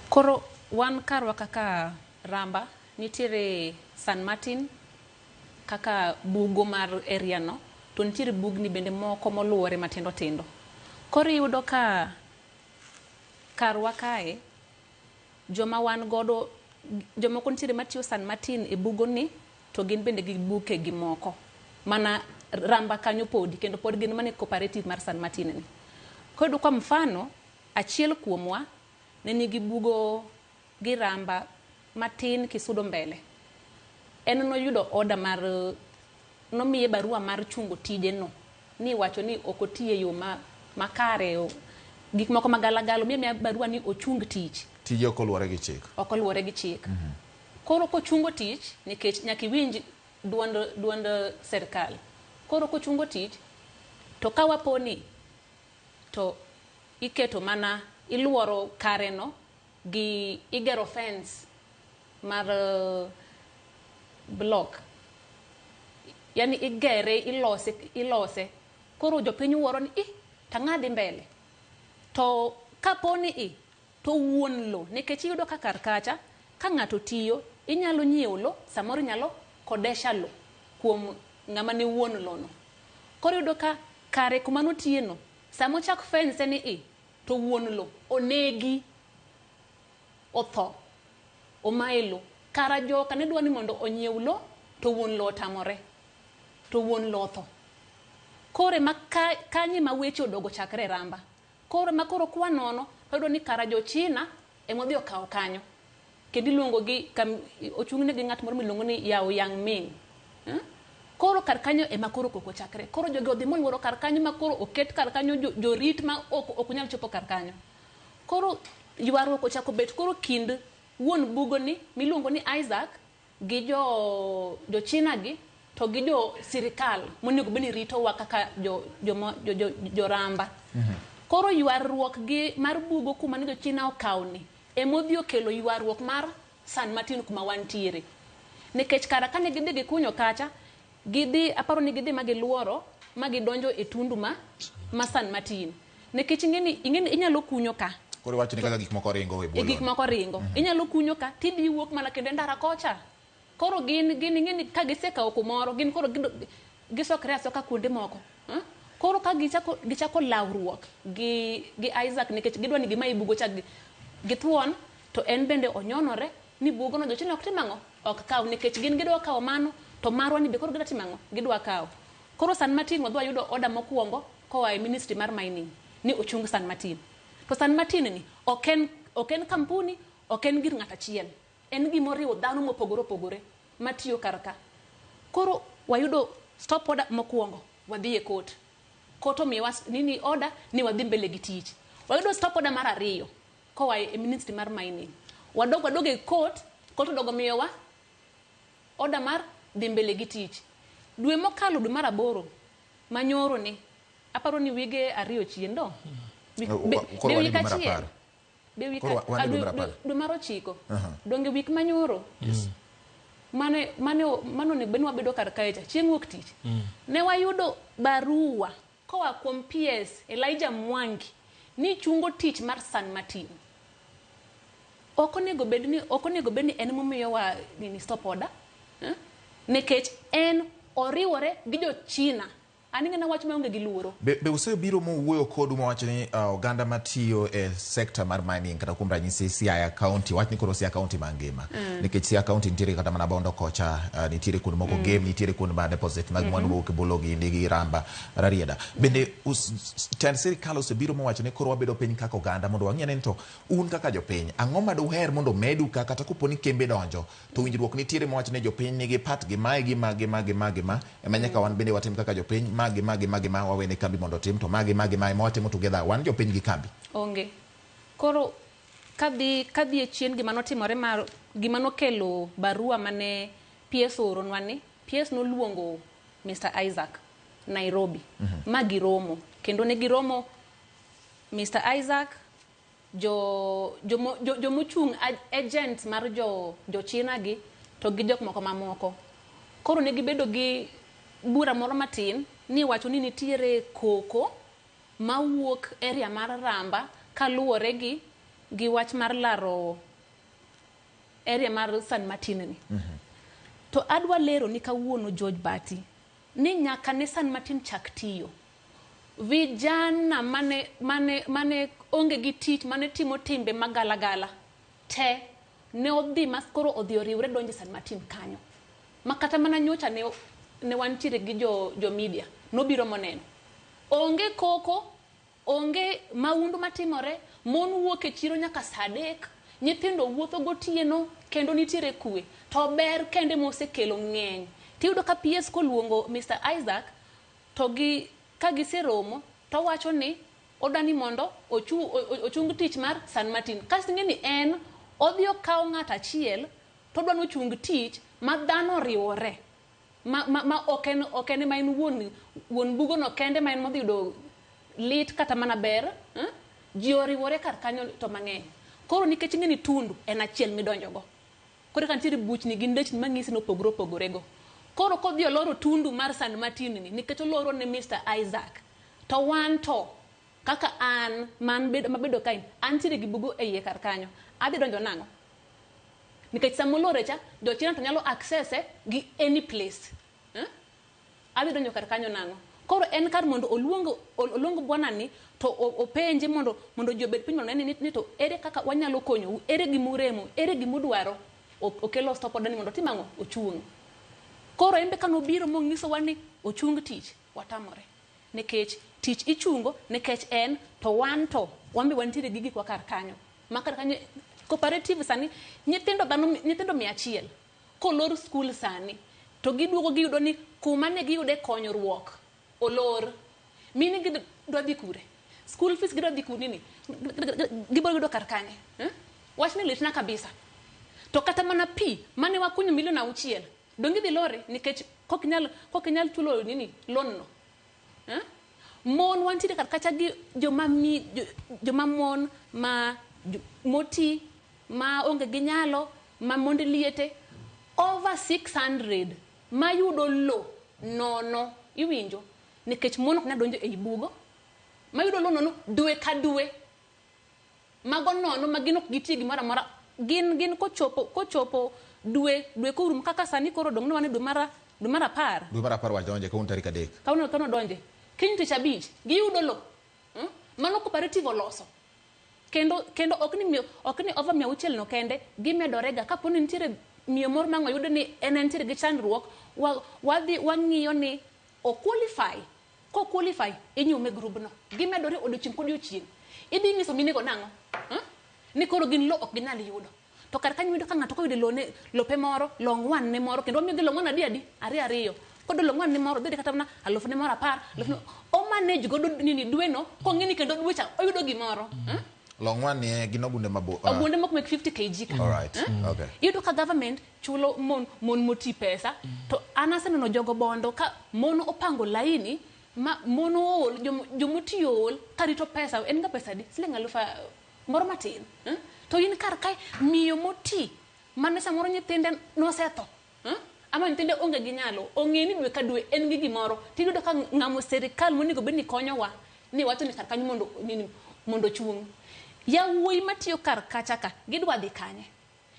Koro wan karwa kaka Ramba nitiere San Martin kaka bugo mar area no to nitiere bugni bende moko moluwore matindo tindo. Koro iyudo ka karwa kae joma wan godo jomoko nitiere matiyo San Martin e bugo ni to gin bende gi buke gi moko mana Ramba kanyo podi kendo pod gin mana e cooperative mar San Martin ni. Koro kwa mfano achiel kuomwa ne nigi bugo gi Ramba matin kisudo mbele. En noyudo order mar nomiye barua mar chungo tije no ni wacho ni ok oti e yo makare gik moko magalagala omiye barua ni ochung tich. Tije ok oluwore gi chik. Ok oluwore gi chik. Koro kochungo tich nikech nyaka iwinj duond serikal. Koro kochungo tich to ka waponi to iketo mana iluoro kare no gi igero fence mar block. Yani igere ilose. Koro jopiny wuoro ni tang'a dhi mbele. To kaponi to wuon lo nikech iyudo ka kar kacha ka ng'ato tiyo inyalo nyiewo lo samoro inyalo kodesha lo kuom ng'ama ne wuon lo no. Koro iyudo ka kare kuma notiye no sama ochak fence ni to wuon lo onegi otho omaye lo. Kara joka ne dwa ni mondo onyiew lo to wuon lo otamore to wuon lo otho. Koro ema kanye ma weche odogo chakre Ramba. Koro ma koro kwa nono to yudo ni kara jo China ema odhi okawo kanyo. Kendo iluongo gi ochung'ne gi ng'at moro miluongo ni Yao Yang Ming. Koro kar kanyo ema koro koko chakre. Koro jogi odhi moluoro kar kanyo ma koro oket kar kanyo jorit ma ok nyal chopo kar kanyo. Koro ywaruok ochako bet koro kind wuon bugo ni miluongo ni Isaac gi jo China gi to gi jo sirikal monego bed ni ritowa kaka jo Ramba. Koro ywaruok gi mar bugo kuma ne jo China okawo ni ema odhi okelo ywaruok mar San Martin kuma wantiere. Nikech kara kane gidhi gikunyo kacha gidhi aparo ni gidhi ma giluoro ma gidonjo e tundu ma San Martin. Nikech ing'eni inyalo kunyo ka. Koro iwacho ni kaka gik moko ringo e bwo lo. Gik moko ringo. Inyalo kunyo ka tidhi wuok mana kendo e ndara kocha. Koro gin ing'eni ka gisekawo kumoro gin koro gisokre asoka kuonde moko. Koro ka gichako lawruok gi Isaac nikech gidwa ni gimayi bugo cha githuon to en bende onyonore ni bugo no jo China ok tim ang'o? Ok kaw nikech gin gidwa kawo mano to marwa ni be koro gidwa timo ang'o? Gidwa kawo. Koro San Martin wadwa yudo order mokwongo koa e Ministry mar Mining ni ochung San Martin. To San Martin ni ok en kampuni, ok en gir ng'at achiel. En gimoriwo dhano mopogore opogore matiyo kar ka. Koro wayudo stop order mokwongo wadhi e court. Court omiyowa nini order ni wadhi mbele gi tich. Wayudo stop order mar ariyo. koa e ministry mar mining. Wadog e court, court odogo miyowa order mar dhi mbele gi tich. Dwe mokalo, dwe mar 8 manyoro ni, aparo ni wige 2 chien do. Koro wan e Be dwe wik mar achiel. 10. Be wik Koro wan e dwe mar 10. Dwe mar 9. Aha. Donge wik manyoro. Yes. Mane onego bed ni wabedo kar kae cha chieng' wuok tich. Ne wayudo barua koa kuom PS Elijah Mwangi ni chungo tich mar San Martin. Ok onego bed ni en momiyowa nini stop order. Nikech en oriwore gi jo China. An ing'e na wach maonge gi luoro. Be usebiro mowuoyo kodu mawacho ni oganda matiyo e sekta mar mining kata kuom ranyisi Siaya County, wach ni koro Siaya County mangima. Nikech Siaya County nitiere kata mana Bondo kocha, nitiere kuonde moko Gem, nitiere kuonde ma deposit mag mwandu mowuok e Bolo gi nigi Ramba, Rarieda. Bende tend sirikal osebiro mowacho ni koro wabedo piny kaka oganda mondo wang'e ni to un kaka jopiny, ang'o ma duher mondo medu ka kata kopo ni kembe donjo to winjruok nitiere mowacho ni jopiny nigi part gi mae gi ma gi ma gi ma gi ma ema nyaka wan bende watim kaka jopiny, ma gi ma gi ma gi ma wawene kambi mondo otim, to ma gi ma gi ma ema watimo together wan jopiny gi kambi. Onge. Koro kadhi e chien gima notimore mar gima nokelo barua mane PS ooronwa ni, PS noluongo Mr. Isaac Nairobi. Ma giromo. Kendo ne giromo Mr. Isaac, jomochung' agents mar jo China gi to gi jok moko mamoko. Koro ne gibedo gi bura moro matin ni wacho ni nitiere koko mawuok area mar Ramba kaluwore gi wach mar laro area mar San Martin ni. To adwa lero ni kawuono George Bati ni nyaka ne San Martin chak tiyo. Vijana mane onge gi tich, mane timo timbe magalagala te ne odhi mas koro odhi oriwre donje San Martin kanyo. Ma kata mana nyocha ne wantiere gi jo media nobiro moneno. Onge koko, onge maundu matimore, mon wuok e chiro nyaka saa 3, nyithindo wuotho gotieno kendo nitiere kwe. To ber kende mosekelo ng'eny. Tiyudo ka PS koluongo Mr. Isaac to gi ka giseromo to wacho ni odani mondo ochung tich mar San Martin. Kasto ing'e ni en odhi okawo ng'at achiel to odwa nochung tich ma dhano oriwore. Ma ok en ma en wuon bugo no kende ma en modhi yudo lit kata mana ber, ji oriwore kar kanyo to mang'eny. Koro nikech ing'e ni tundu en achiel midonjogo. Koro ka nitiere buchni gi ndechni mang'isi ni opogore opogore go. Koro kodhi oloro tundu mar San Martin ni nikech oloro ne Mr. Isaac. To wan to kaka an man bedo mabedo kae, antiere gi bugo e iye kar kanyo. Adhi donjo nang'o? Nikech sama olore cha, jo-China to nyalo access gi any place. Adhi donjo kar kanyo nang'o? Koro en kar mondo oluong bwana ni to openje mondo ji obed piny mondo one ni to ere kaka wanyalo konyou, ere gimuremo, ere gimudwaro. Okelo stop order ni mondo otim ang'o? Ochung'. Koro en be kanobiro monyisowa ni ochung tich, watamore. Nikech tich ichungo nikech en to wan to wan be wantiere gi gikwa kar kanyo. Ma kar kanyo cooperative sani nyithindo 100 kolor skul sani to giduogo giyudo ni kuma ne giyude konyruok olor. Mine gidwa dhi kure? School fees gidwa dhi kure nini? Gibiro yudo kar kanye? Wachni litna kabisa. To kata mana pi mane wakunyo milion 6 donge idhi lore nikech kok inyal chulo nini loan no. Mon wantiere kar kacha gi joma mon ma moti ma onge gi nyalo ma mond liete over 600 mayudo lo nono iwinjo nikech mon ok nyal donjo ei bugo mayudo lo nono dwe ka dwe mago nono ma gin ok gitie gimoro amora gin kochopo dwe korumo kaka sani koro dong' ne wan e dwe mar 10 Dwe mar 10 wadonje kawuono tarik 3 kawuono donje kiny tich 5 giyudo lo. Mano cooperative oloso kendo ok ni over 600 no kende gimedorega kapo ni nitiere miyo moro ma oyudo ni en nitiere gi chandruok wadhi wang'iyo ni o qualify ko qualify inyume grubno gimedore odiochieng' kodiochieng' idhi nyiso minego nang'o ni koro gin lo ok ginyal yudo to kar kanyo yudo ka ng'ato koyudo lone lope moro long one ne moro kendo wamiyogi long one adi ariyo kodo long one ne moro dhidi kata mana 10,000 ne moro 10,000 o manage godo nini dweno kong'e ni kendo dwe cha oyudo gimoro. Long one ni gin ogunde mabo. Ogunde moko mek 50 kg ka. All right. Eh? Okay. Iyudo ka government chulo mon mon moti pesa to an aseneno jogo bondo ka mon opango laini ma mon ool jomoti ool karito pesa en ga pesa di siling alufu moro matin eh? To in kar kae miyo moti mane samoro nyithinde nosetho eh? Ama nyithinde onge gi nyalo ong'e ni dwe ka dwe en gi gimoro tiyudo ka ng'amo sirikal monego bed ni konyowa ni wacho ni kar kanyo mondo nini mondo chung'. Yawuoyi matiyo kar kacha ka gidwa dhi kanye?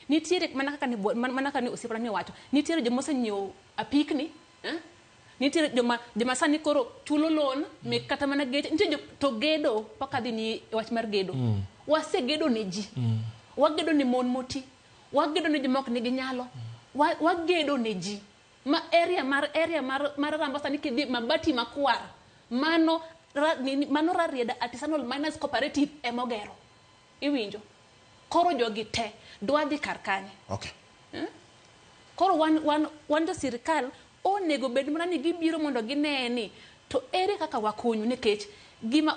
Nitiere mana kaka ni mana kaka ni osiepna ni owacho nitiere joma osenyiewo apikni eh? Nitiere joma sani koro chulo loan mek kata mana geche nitie to gedo pok adhi ni e wach mar gedo. Wasegedo ne ji. Wagedo ne mon moti, wagedo ne joma ok nigi nyalo, wagedo ne ji ma area mar Ramba sani kidhi mabati makwar mano mano Rarieda Artisanal Miners Cooperative emogero. Iwinjo? Koro jogi te dwa dhi kar kanye? Okay. Koro wan jo sirikal onego bed mana ni gibiro mondo gine ni to ere kaka wakonyo nikech gima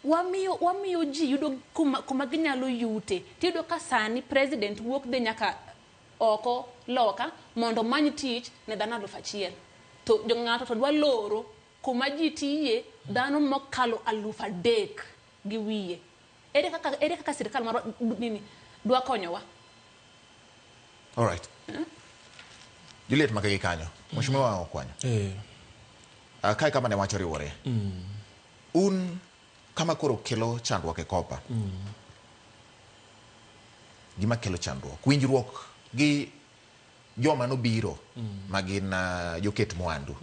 wamiyo ji yudo kuma ginyalo yute. Tiyudo ka sani president wuok dhi nyaka oko loka mondo many tich ne dhano 1,000. To jong'ato to dwa loro kuma ji tiye dhano mokalo 3,000 gi wiye. Ere kaka sirikal mar nini dwa konyowa? All right. Juliet Makagi kanyo. Mheshimiwa Okwanyo. Kae kama ne wacho riwore. Un kama koro kelo chandruok e kopa. Gima kelo chandruok. Winjruok gi joma nobiro ma gin joket mwandu.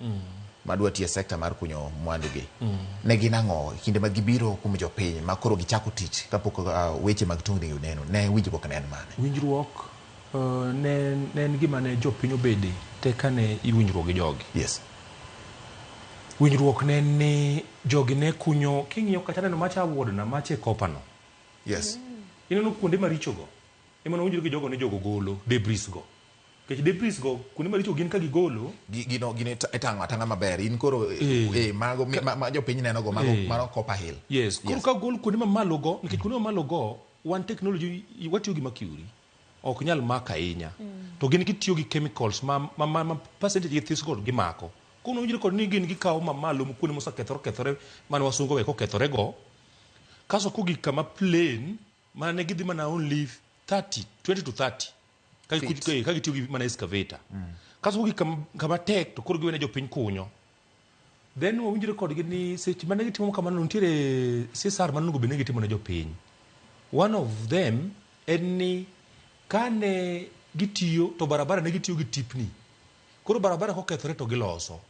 Madwa tiyo e sekta mar kunyo mwandu gi. Ne gin ang'o kinde ma gibiro kuom jopiny ma koro gichako tich kapok weche mag tungni oneno ne winjruok ne en mane? Winjruok ne en gima ne jopiny obede te kane iwinjruok gi jogi. Yes. Winjruok ne ni jogi ne kunyo king'iyo kata neno macha wuodna macha e kopano. Yes. Ineno kuonde maricho go. Ema nowinjore gi jogo ni jogo golo debris go. Nikech debris go kuonde maricho gin ka gigolo gino itang'o atang'a maber in koro mago ma jopiny neno go mago mano Copper Hill. Yes. Koro ka gol kuonde mamalo go nikech kuonde mamalo go wan technology watiyo gi mercury ok nyal mako ahinya. To gin gitiyo gi chemicals ma percentage gi this go gimako. Koro winjore kod ni gin gikawo mamalo kuonde mosekethore kethore mane wasungu we kokethore go. Kaso kogik kama plain mane gidhi mana only 30 20 to 30 ka gitiyo gi mana excavator. Kaso kogik kama tek to koro giwene jopiny kunyo. Then wawinjore kodgi ni seche mane gitimo kamano nitiere CSR mane onego bed ni gitimo ne jopiny. One of them en ni kane gitiyo to barabara ne gitiyo gi tipni. Koro barabara kokethore to giloso.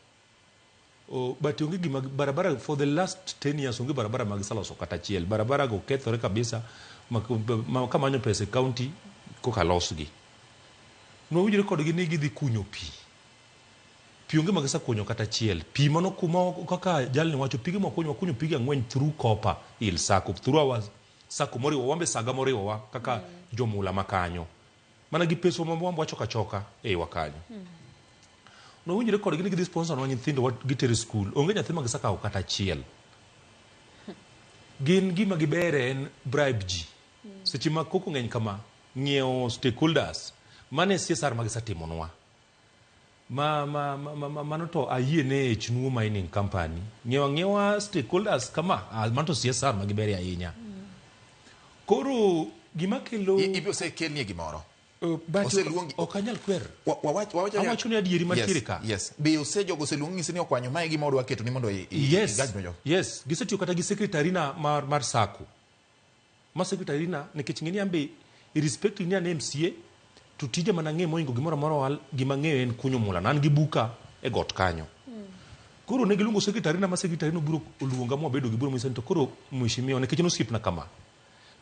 But onge gima barabara for the last 10 years onge barabara mag giseloso kata achiel. Barabara go kethore kabisa ma kamanyo pesa e county koka losgi. Nowinjore kodgi ni gidhi kunyo pi. Pi onge magisekunyo kata achiel. Pi mano kuma kaka jalni wacho pige mwakunyo wakunyo pige 4 through Copper Hill Sacco through our Sacco moriwo wambe saga moriwowa kaka jomula makanyo. Mana gi pesa ma wambe wachoka choka e iwa kanyo. Nowinjore kodgi ni gidhi sponsor nwa nyithindo gitere skul. Onge nyathi ma gisekawo kata achiel. Gin gima gibere en bribe ji. Seche ma koko ng'eny kama ng'iewo stakeholders mane CSR ma gisetimonwa. Mano to ayie ne H-Nuo Mining Company. Ng'iewa stakeholders kama mano to CSR ma gibere ahinya. Koro gima kelo Ibi osekelnie gimoro. Oseluongi ok anyal kwer. Awacho ni adieri mantiere ka. Yes. Be osejogo oseluongi ng'isi ni okwanyo mae gima odwa keto ni mondo igaj jogo. Yes, gisetiyo kata gi secretary na mar Sacco. Ma secretary na nikech ng'eni ambe irrespective ni an MCA to tije mana ng'e moingo gimoro amora gima ng'eyo en kunyo mula. An gi buka e got kanyo. Koro ne giluongo secretary na ma secretary no biro oluonga mwabedo gi bura monyisa ni to koro mheshimiwa nikech en osiepna kama.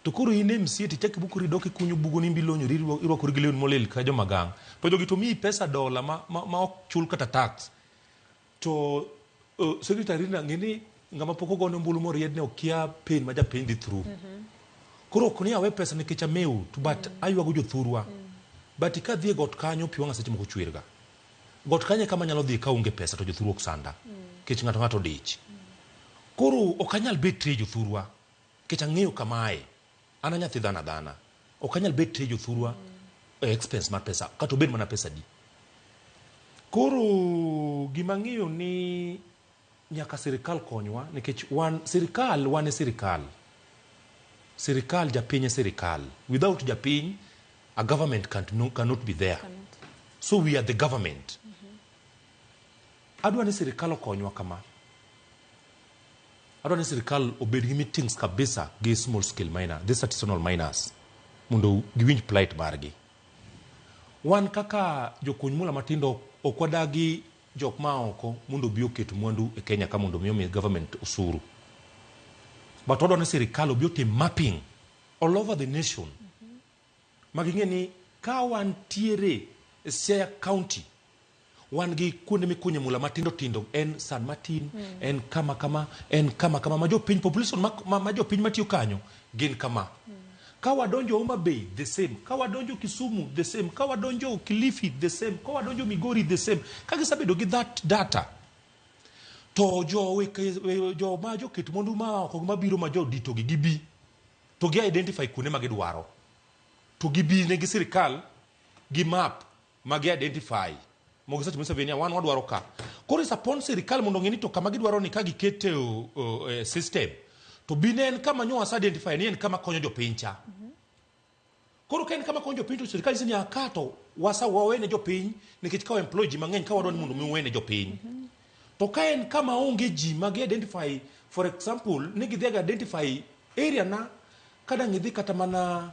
To koro in MCA tichak ibukori idok ikunyo bugo ni imbilonyori irwakori gi lewni molil ka jomagang'. To jogi to miyi pesa dola ma ok chul kata tax. To secretary na ng'e ni ng'ama pok ogone ombulu moriedne okia pain ma japiny dhi through. Koro ok ni awe pesa nikech amewo to but aywago jothurwa. But kadhi e got kanyo pi wang'a seche moko chwer ga. Got kanyo kama anyalo dhi kaonge pesa to jothurwa ok sanda. Nikech ng'ato odich. Koro ok anyal betray jothurwa. Nikech ang'eyo kamae. An a nyathi dhano adhana. Ok anyal bet e jothurwa e expense mar pesa kata obed mana pesa adi. Koro gima ang'eyo ni nyaka sirikal konywa nikech wan sirikal wan e sirikal. Sirikal japiny e sirikal. Without japiny a government can't, no, cannot be there. So we are the government. Adwa ni sirikal okonywa kama. Adwa ni sirikal obed gi meetings kabisa gi small scale miner, these artisanal miners mondo giwinj plight margi. Wan kaka jokuny mula matindo ok wadagi jok ma oko mondo obi oket mwandu e Kenya ka mondo mi omi government osuru. But wadwa ni sirikal obi otim mapping all over the nation ma ging'e ni ka wantiere e Siaya County wan gi kuonde mikunye mula matindo tindo en San Martin en kama kama en kama kama ma jopiny population ma jopiny matiyo kanyo gin kama. Ka wadonjo Homa Bay the same, ka wadonjo Kisumu the same, ka wadonjo Kilifi the same, ka wadonjo Migori the same. Ka gisebedo gi that data to jo weke, jo ma joket mwandu ma oko mabiro ma jodito gi gibi to gi identify kuonde ma gidwaro to gibi ne gi sirikal gi map ma gi identify mogisetimo survey ni wan wadwaro ka. Koro is upon sirikal mondo ong'e ni to kama gidwaro ni ka gikete system to bi ne en kama nyo wase identify ni en kama konyo jopiny cha. Koro ka en kama konyo jopiny to sirikal nyiso ni aka to wasa wawene jopiny nikech ka employ ji mang'eny ka wadwa ni mondo mi wawene jopiny. To ka en kama onge ji ma gi identify, for example, ni gidhi gi identify area na kadang' idhi kata mana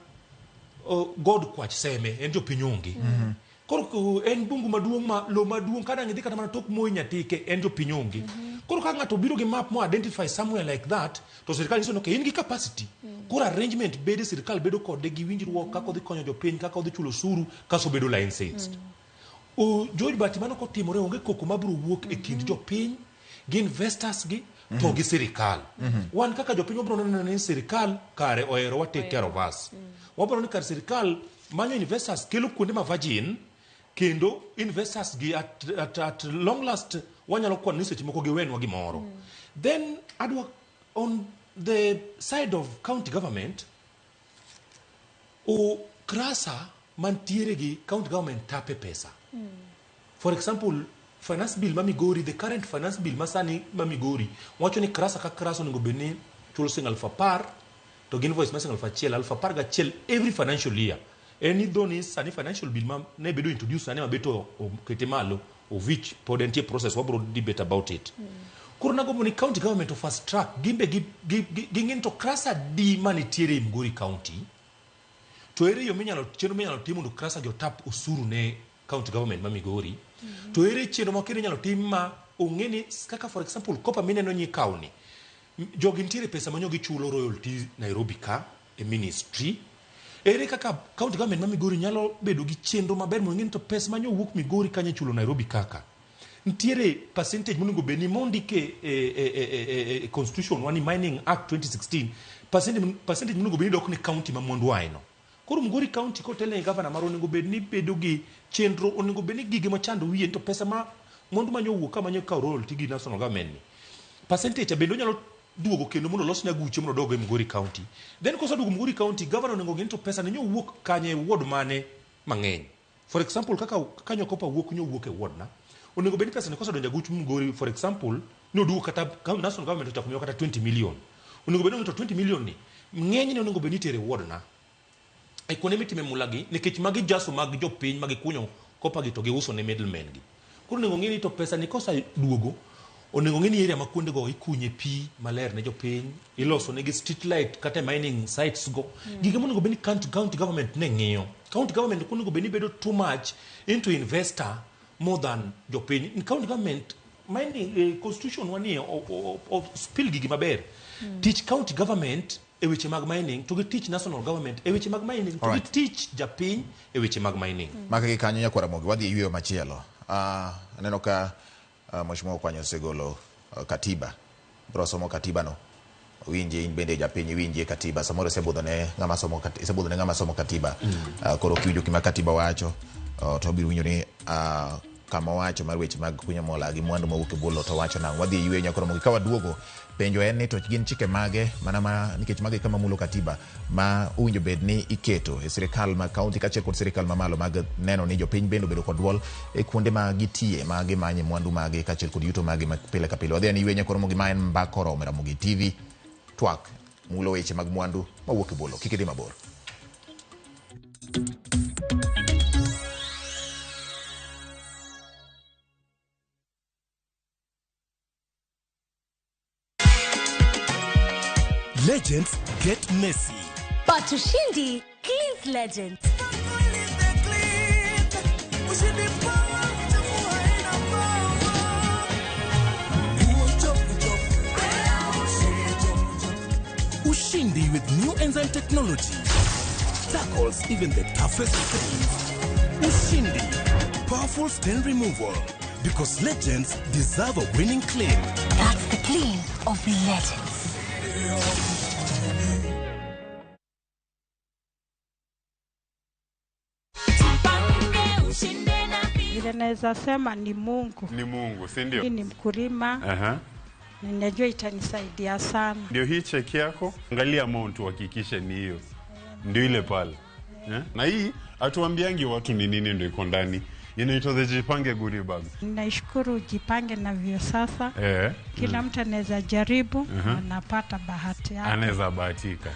God Kwach Seme en jopiny onge. Koro en bungu maduong' ma lo maduong' kadang' idhi kata mana tok Moi Nyatike en jopiny onge. Koro ka ng'ato obiro gi map mo identify somewhere like that to sirikal nyiso ni okay, in gi capacity. Koro arrangement bede sirikal bedo kode gi winjruok kaka odhi konyo jopiny kaka odhi chulo osuru kaso bedo licensed. George Bati mano kotimore onge koko mabiro wuok e kind jopiny gi investors gi to gi sirikal. Wan kaka jopiny wabiro neno ni sirikal kare oherowa take care of us. Wabiro ni kar sirikal manyo investors kelo kuonde ma virgin kendo investors gi at long last wanyalo kwano ni seche moko giwenwa gimoro. Then adwa on the side of county government o krasa mantiere gi county government tape pesa. For example, finance bill ma Migori, the current finance bill masani ma Migori wacho ni krasa ka krasa onego bed ni chulo siling 10,000 to gi invoice mar siling 1,000 11,000 every financial year. En ni dho ni sani financial bill ma ne bedo introduced sani mabeto okete malo of which pod entie process wabro debate about it. Koro nagombo ni county government of fast track gimbe ging'e ni to krasa di manitiere e Migori County to ere yo minyalo chenro minyalo tim mondo krasa gi otap osuru ne county government ma Migori to ere chenro ma kendo inyalo tim ma ong'e ni kaka for example copper mineno nyikawo ni jogi nitiere pesa manyo gichulo royalty Nairobi ka e ministry. Ere kaka county government ma Migori nyalo bedo gi chenro maber mondo ng'e ni to pesa manyo wuok Migori kanyo ichulo Nairobi kaka nitiere percentage monego bed ni mondike e constitution wa ni Mining Act 2016 percentage monego bed ni dok ne county ma mwandu ae no. Koro Migori County kotelne gi governor marwa onego bed ni bedo gi chenro onego bed ni gige machando wiye to pesa ma mwandu manyo wuok ka manyo kawo royalty gi national government ni percentage bende onyalo duogo kendo mondo olosne aguche mondo odog e Migori County. Then koseduogo Migori County, governor onego ng'e ni to pesa ni nyowuok kanye e ward mane mang'eny. For example, kaka kanyo copper wuok nyowuok e ward na. Onego bed ni pesa ni kosedonjo aguch Migori, for example, ni oduogo kata national government ochako miyowa kata 20 million. Onego bed ni to 20 million ni ng'enyne onego bed ni itere e ward na. E kuonde mitime mula gi nikech magi jaso mag jopiny ma gikunyo copper gi to giuso ne middlemen gi. Koro onego ng'e ni to pesa ni koseduogo onego ng'e ni area ma kuonde go ikunye pi maler ne jopiny, iloso negi street light kata e mining sites go. Gige monego bed ni county government ne ng'iyo. County government ok onego bed ni bedo too much into investor more than jopiny. In county government mining constitution wa ni spill gigi maber. Tich county government e weche mag mining to gi tich national government e weche mag mining to gi tich japiny e weche mag mining. Maka gi kanyo nyakwar Ramogi wadhi e yweyo machielo. Aneno ka Mheshimiwa Okwanyo osegolo katiba. Bro somo katiba no. Winje in bende japiny iwinjie katiba. Samoro isebudho ne ng'ama somo isebudho ne ng'ama somo katiba. Koro kiwinjo gima katiba wacho to obiro winjo ni kama owacho mar weche mag kunyo mola gi mwandu mawuok e bwo lowo to wacho nang'o. Wadhi e yweyo nyakoro ka waduogo penjo en ni to gin chike mage mana ma nikech mage kama mulo katiba ma owinjo bed ni iketo e sirikal ma kaunti kaachiel kod sirikal mamalo mag neno ni jopiny bende obedo kod duol e kuonde ma gitiye ma gimanye mwandu magi kaachiel kod yuto magi ma pile ka pile. Wadhi e yweyo nyakoro ma en Mbaka Oromo e Ramogi TV twak mulo weche mag mwandu mawuok e bwo lowo. Kik idhi mabor. Legends get messy. But Ushindi cleans legends. Ushindi with new enzyme technology tackles even the toughest stains. Ushindi, powerful stain removal because legends deserve a winning clean. That's the clean of legends. Vile naweza sema ni Mungu. Ni Mungu, si ndio? Mimi ni mkulima. Ninajua itanisaidia sana. Ndio hii cheki yako, angalia amount uhakikishe ni hiyo. Ndio ile pale. Eh? Na hii hatuambiangi watu ni nini ndio iko ndani. Inaitwa the Jipange Goodie Bag. Naishukuru Jipange na Viusasa. Kila mtu anaweza jaribu, anapata bahati yake. Anaweza bahatika.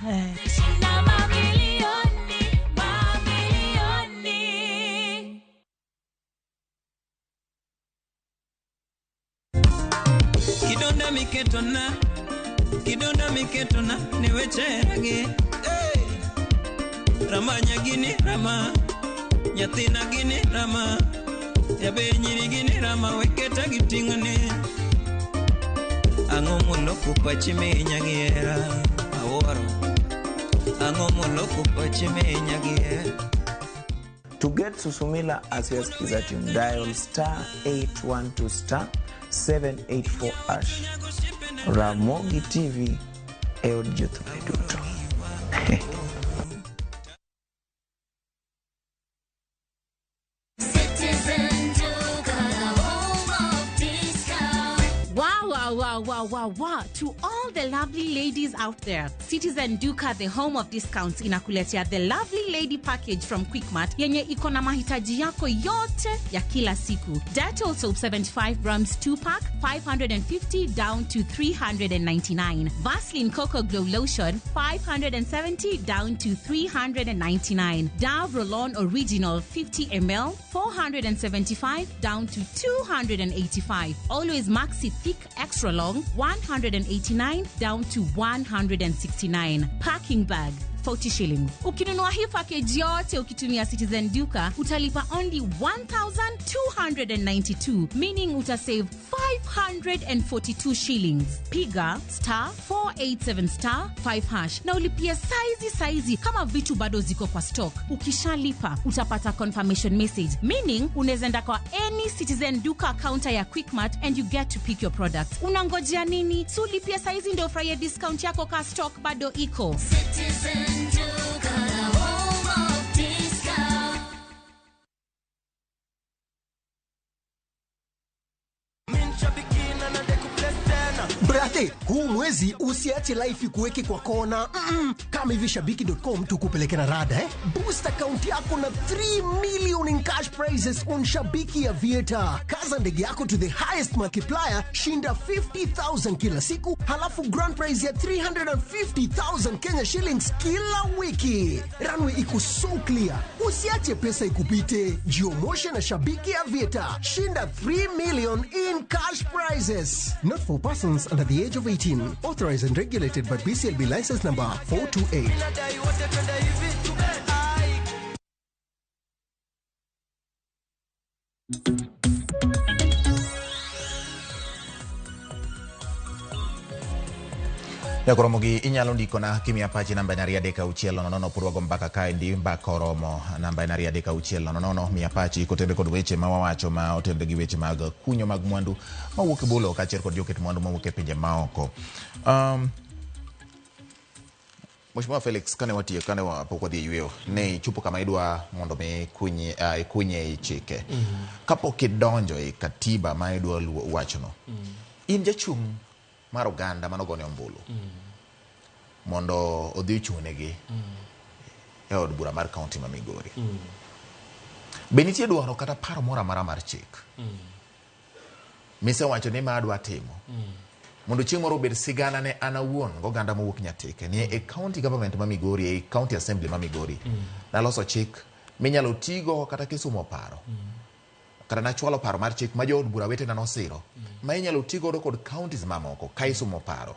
Kidonda miketona, kidonda miketona, niwecheragi. Hey! Ramanya gini rama, nyathina gini rama, jaber nyiri gini rama, weketa giting'one. Ang'o moloko pachi minya gi hera, awuoro. Ang'o moloko pachi minya gi hera. To get Susumila as your Skiza tune, dial star 812 star 784 hash. Ramogi TV e od jothumbe duto. Citizen Duka, the home of discount. Wow, wow, wow, wow, wow, wow. To all the lovely ladies out there, Citizen Duka, the home of discounts, inakuletea the lovely lady package from Quickmart yenye iko na mahitaji yako yote ya kila siku. Dettol soap 75 grams 2 pack, 550 down to 399. Vaseline Coco Glow Lotion, 570 down to 399. Dove Roll-On Original 50 ml, 475 down to 285. Always Maxi Thick Extra Long, 189 down to 169. Packing bag 40 shillings. Ukinunua hii package yote ukitumia Citizen Duka utalipa only 1292, meaning utasave 542 shillings. Piga star 487 star 5 hash na ulipia saizi saizi kama vitu bado ziko kwa stock. Ukishalipa utapata confirmation message, meaning unaweza enda kwa any Citizen Duka counter ya Quickmart and you get to pick your products. Unangojea nini? Si ulipia saizi ndio ufurahie discount yako ka stock bado iko. Citizen Duka, the home of discount. Brate, huu mwezi usiache life ikuweke kwa kona. Kama hivi shabiki.com tukupeleke na rada eh? Boost account yako na 3 million in cash prizes on Shabiki Aviator. Kaza ndege yako to the highest multiplier, shinda 50,000 kila siku, halafu grand prize ya 350,000 Kenya shillings kila wiki. Runway iko so clear. Usiache pesa ikupite. Jiomoshe na Shabiki Aviator. Shinda 3 million in cash prizes. Not for persons under the age of 18. Authorized and regulated by BCLB license number 428. Nyakoromogi inyalo ndikona kimiya pachi namba en 23600 pod wago mbaka kaendi mbaka oromo namba en 23600 miya pachi kotenre kod weche ma wawacho ma otenre gi weche mag kunyo mag mwandu mawuok e bolo kaachiel kod joket mwandu mawuok e pinje maoko. Mheshimiwa Felix, kane watiyo kane pok wadhi e yweyo, ne ichopo kama idwa mondo mi ikunye i chike. Kapok idonjo e katiba ma idwa wachono, in jachung' mar oganda manogone ombulu mondo odhi ochung'negi e od bura mar kaunti ma Migori. Be nitie dwaro kata paro moro amora mar chik misewacho ni ma adwa timo mondo chieng' moro obed sigana ne an awuon goganda mowuok Nyatike ni e county government ma Migori, e county assembly ma Migori, naloso chik minyalo tigo kata kisumo paro, kata nachwalo paro mar chik ma jood bura wetena nosiro, ma inyalo ti godo kod counties mamoko ka isumo paro,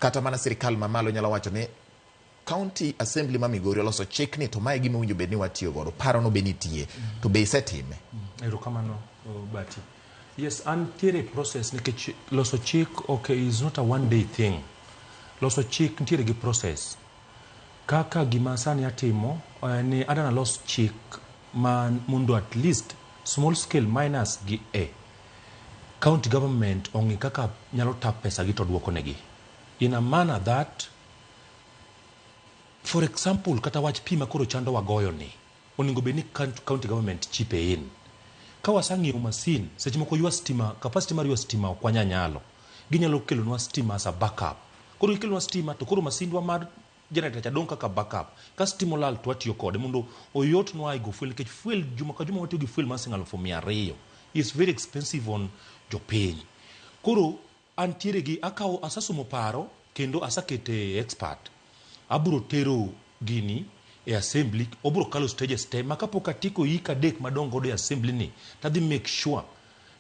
kata mana sirikal mamalo nyalo wacho ni county assembly ma Migori oloso chik ni to mae gima owinjo bed ni watiyo godo. Paro no be nitie to be isetime? Erokamano, Bati. Yes, antiere process nikech loso chik, okay, is not a one day thing. Loso chik nitiere gi process. Kaka gima sani atimo ni adwa nalos chik ma mondo at least small scale miners gi e county government ong'i kaka nyalo tap pesa gi to duoko negi. In a manner that, for example, kata wach pi ma koro chando wagoyo ni, onego bed ni county government chip in. Ka wasang'iewo masin, seche moko ywa stima, capacity mar ywa stima ok wanyal nyalo. Ginyalo kelonwa stima as a backup. Koro gikelonwa stima to koro masindwa mar generator cha dong' kaka backup. Ka stima olal to watiyo kode mondo oyotnwa go fuel, nikech fuel juma ka juma watiyo gi fuel mar siling 200,000. It's very expensive on jopiny. Koro antiere gi akawo asasomo paro kendo asakete expert. Abiro tero gini e assembly, obiro kalo stages te ma kapok atieko hik 3 madong' godo e assembly ni, tadhi make sure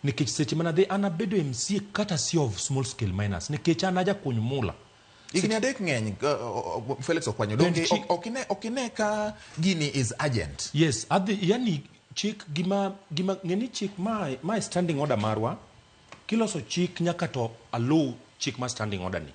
nikech seche manadhi an abedo MCA courtesy of small scale miners nikech an ajakuny mula. Higni 3 ng'eny, Felix Okwanyo, donge ok ine ka gini is urgent? Yes, adhi, yani chik gima ng'eni chik ma standing order marwa, kiloso chik nyaka to aluw chik ma standing order ni.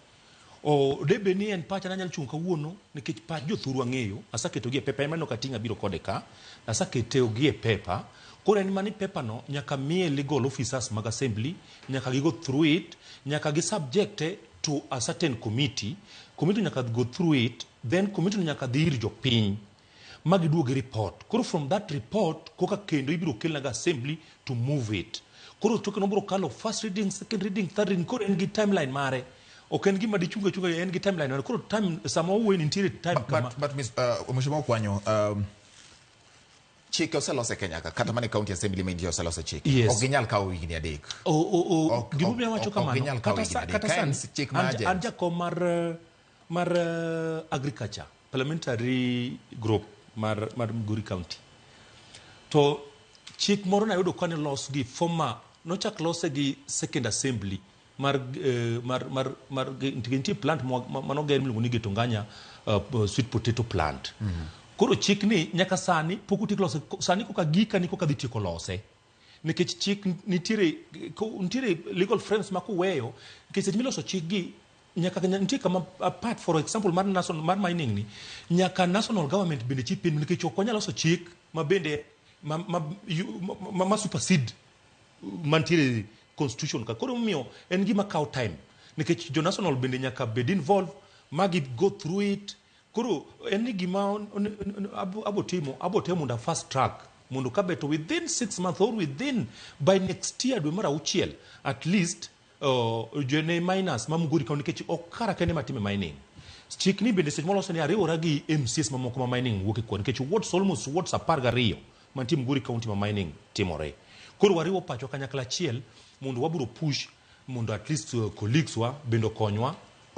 O debe ni en pacha nanyalo chung' kawuono nikech pach jothuru ang'eyo, asaketo gi e paper, en mano kating'a biro kode ka, asaketo gi e paper. Koro en mani paper no nyaka miye legal officers mag assembly, nyaka gi go through it, nyaka gi subject to a certain committee, committee nyaka go through it, then committee nyaka dhi ir jopiny ma giduog gi report. Koro from that report koka kendo ibiro kelna ga assembly to move it. Koro toke no biro kalo first reading, second reading, third reading, koro en gi timeline mare. Ok en gima dichunga chunga, en gi timeline mare. Koro time sama owuoyo nitiere time kama. But Mheshimiwa Okwanyo, chike oselos e Kenya ka, kata mana e county assembly ma intie oselos e chike. Yes. Ok ginyal kawo higni 3. Gimomiyo awacho kamano, Ok ginyal kawo higni 3. kata Ka en sani, chik ma urgent. an jakom mar agriculture parliamentary group mar Migori County. To chik moro nayudo kane los gi former, nochak lose gi second assembly mar nitie plant manoger miluongo ni Getonganya sweet potato plant. Koro chik ni nyaka sani pok otiek lose, sani koka gika ni koka dhi tieko lose. Nikech chik nitiere legal frames ma kuweyo, nikech seche miloso chik gi nyaka nitie kama apart for example mar national mar mining ni nyaka national government bende chip in, nikech ok wanyal loso chik ma bende ma supersede mantiere constitution ka. Koro omiyo en gima kawo time nikech jo national bende nyaka bed involved ma gi go through it. Koro en ni gima abo timo mondo fast track mondo kabeto within 6 months or within by next year dwe mar 6 at least jone miners ma Migori County, nikech ok kara kende matime mining. Chik ni bende seche moloso ni ariwora gi MCs mamoko ma mining wuok e kuond, nikech wards almost wards 12 mantie Migori County ma mining timore. Koro wariwo pachwa kanyakla achiel mondo wabiro push mondo at least colleagues wa bende okonywa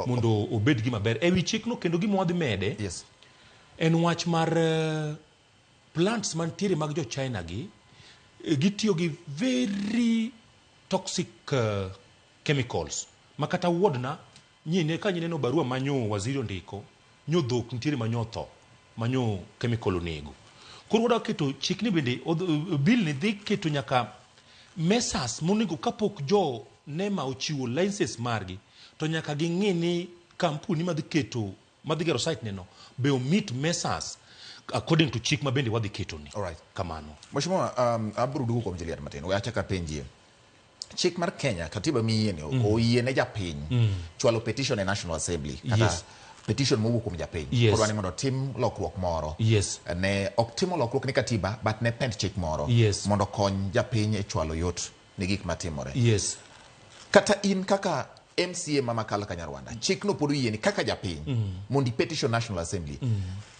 mondo obed gima ber. E wi chikno kendo gima wadhi mede, yes, en wach mar plants mantiere mag jo China gi, gitiyo gi very toxic chemicals. Ma kata wuodna nyine ka nyineno barua manyo waziri ondiko, nyo dhok nitiere manyo tho, manyo chemical onego. Koro wadwa keto chik ni bende bill ni dhi keto nyaka measures monego kapok jo NEMA ochiwo license margi to nyaka ging'i ni kampuni madhi keto madhi gero site neno be omit measures according to chik ma bende wadhi keto ni. All right. Kamano. Mheshimiwa, abiro duogo kuom Juliet matin. We achak apenjie. Chik mar Kenya, katiba miyie ni oyie ne japiny chwalo petition e National Assembly kata Yes. Petition mowuok kuom japiny. Kodwa ni mondo otim lokruok moro. Ne ok timo lokruok ne katiba, but ne pend chik moro. Mondo kony japiny e chwalo yot ne gik matimore. Kata in kaka MCA ma Makala Kanyarwanda, chikno pod oyieni kaka japiny mondo i petition National Assembly.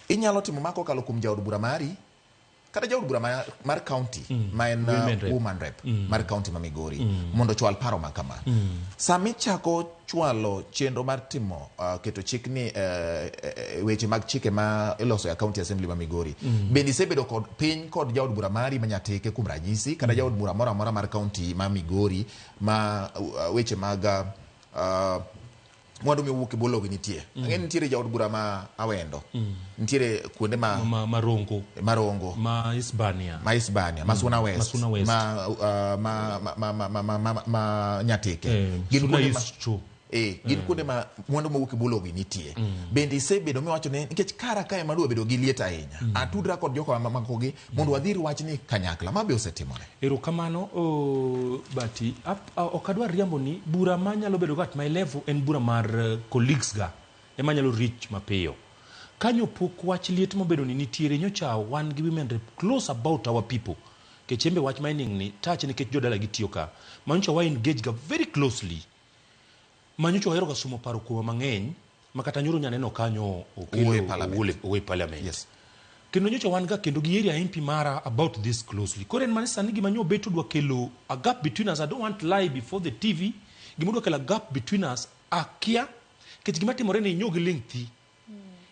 Inyalo timo ma kokalo kuom jaod bura mari kata jaod bura mar county ma en Women rep. Woman rep mar county ma Migori mondo ochwal paro ma kama. Sama ichako chwalo chenro mar timo keto chik ni weche mag chike ma iloso e county assembly ma Migori, bende isebedo kod piny kod jaod bura mari ma Nyatike kuom ranyisi, kata jaod bura moro amora mar county ma Migori ma weche mag mwandu miwuok e bwo lowo nitie. Ang'e ni nitiere jaod bura ma Awendo. Nitiere kuonde ma Marongo. Marongo. Ma Hispania. Ma Hispania, ma Suna West. Ma Suna West. Ma ma ma ma ma ma, ma, ma Nyatike. Gin Suna kuonde ma East Chu. Gin kuonde ma mwandu mowuok e bwo lowo nitie. Bende isebedo miwacho ni nikech kara kae madwa bedo gi liet ahinya. Atudra kod jok makogi mondo wadhir wachni kanyakla. Ma be osetimore. Erokamano Bati, ok adwar riambo ni bura manyalo bedo go at my level en bura mar colleagues ga ema nyalo reach mapiyo. Kanyo pok wach liet mobedo ni nitiere nyocha wan gi women rep close about our people. Nikech embe wach mining ni touch nikech jodala gitiyo ka. Manyocha wa engage ga very closely. Manyocha wahero ga sumo paro kuoma mang'eny ma kata nyoro nyaneno kanyo okelo Owuoyo e parliament. owuoyo e parliament. Kendo nyocha wan ga kendo gi area MP mara about this closely. Koro en mana sani gima nyo bet odwa kelo a gap between us. I don't want to lie before the TV. Gima odwa kelo a gap between us akia. Nikech gima timore ni nyo gi ling thi.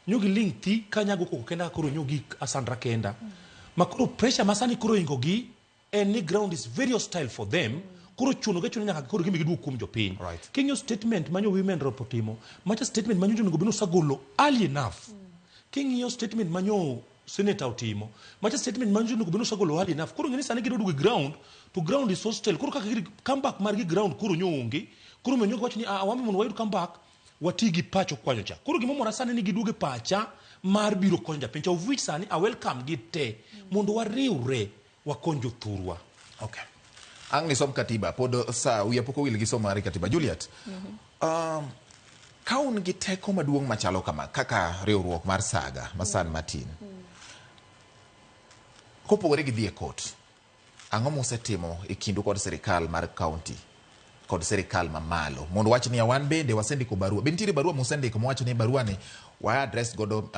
Nyo gi ling thi ka nyago koko kenda koro nyo gi Asandra kenda. Ma koro pressure ma sani koro ingo gi en ni ground is very hostile for them. Koro chuno gi chuno nyaka koro gimi giduog kuom jopiny. King'iyo statement manyo women rep otimo, macha statement manyo onego bed ni osegolo early enough. King'iyo statement manyo senator otimo, macha statement manyo onego bed ni osegolo early enough. Koro ng'eni sani gidwa duogo e ground, to ground is hostile. Koro kaka comeback margi ground koro nyo onge. Koro omiyo nyo giwacho ni wambe mondo wayud comeback, wati gi pacho kwanyo cha. Koro gima omora sani ni giduogo e pacha mar biro konyo japiny cha, of which sani a welcome gi te mondo wariwre wakony jothurwa. Okay. Ang' nisom katiba, pod sa wiya pok owil gi somo mar katiba. Juliet, ka un gi teko maduong' machalo kama, kaka riwruok mar Saga ma San Martin, kopogore gi dhi e court, ang'o musetimo e kindu kod sirikal mar county kod sirikal mamalo mondo wach niya wan bende wasendiko barua? Be nitiere barua musendiko mowacho ni barua ni wa address godo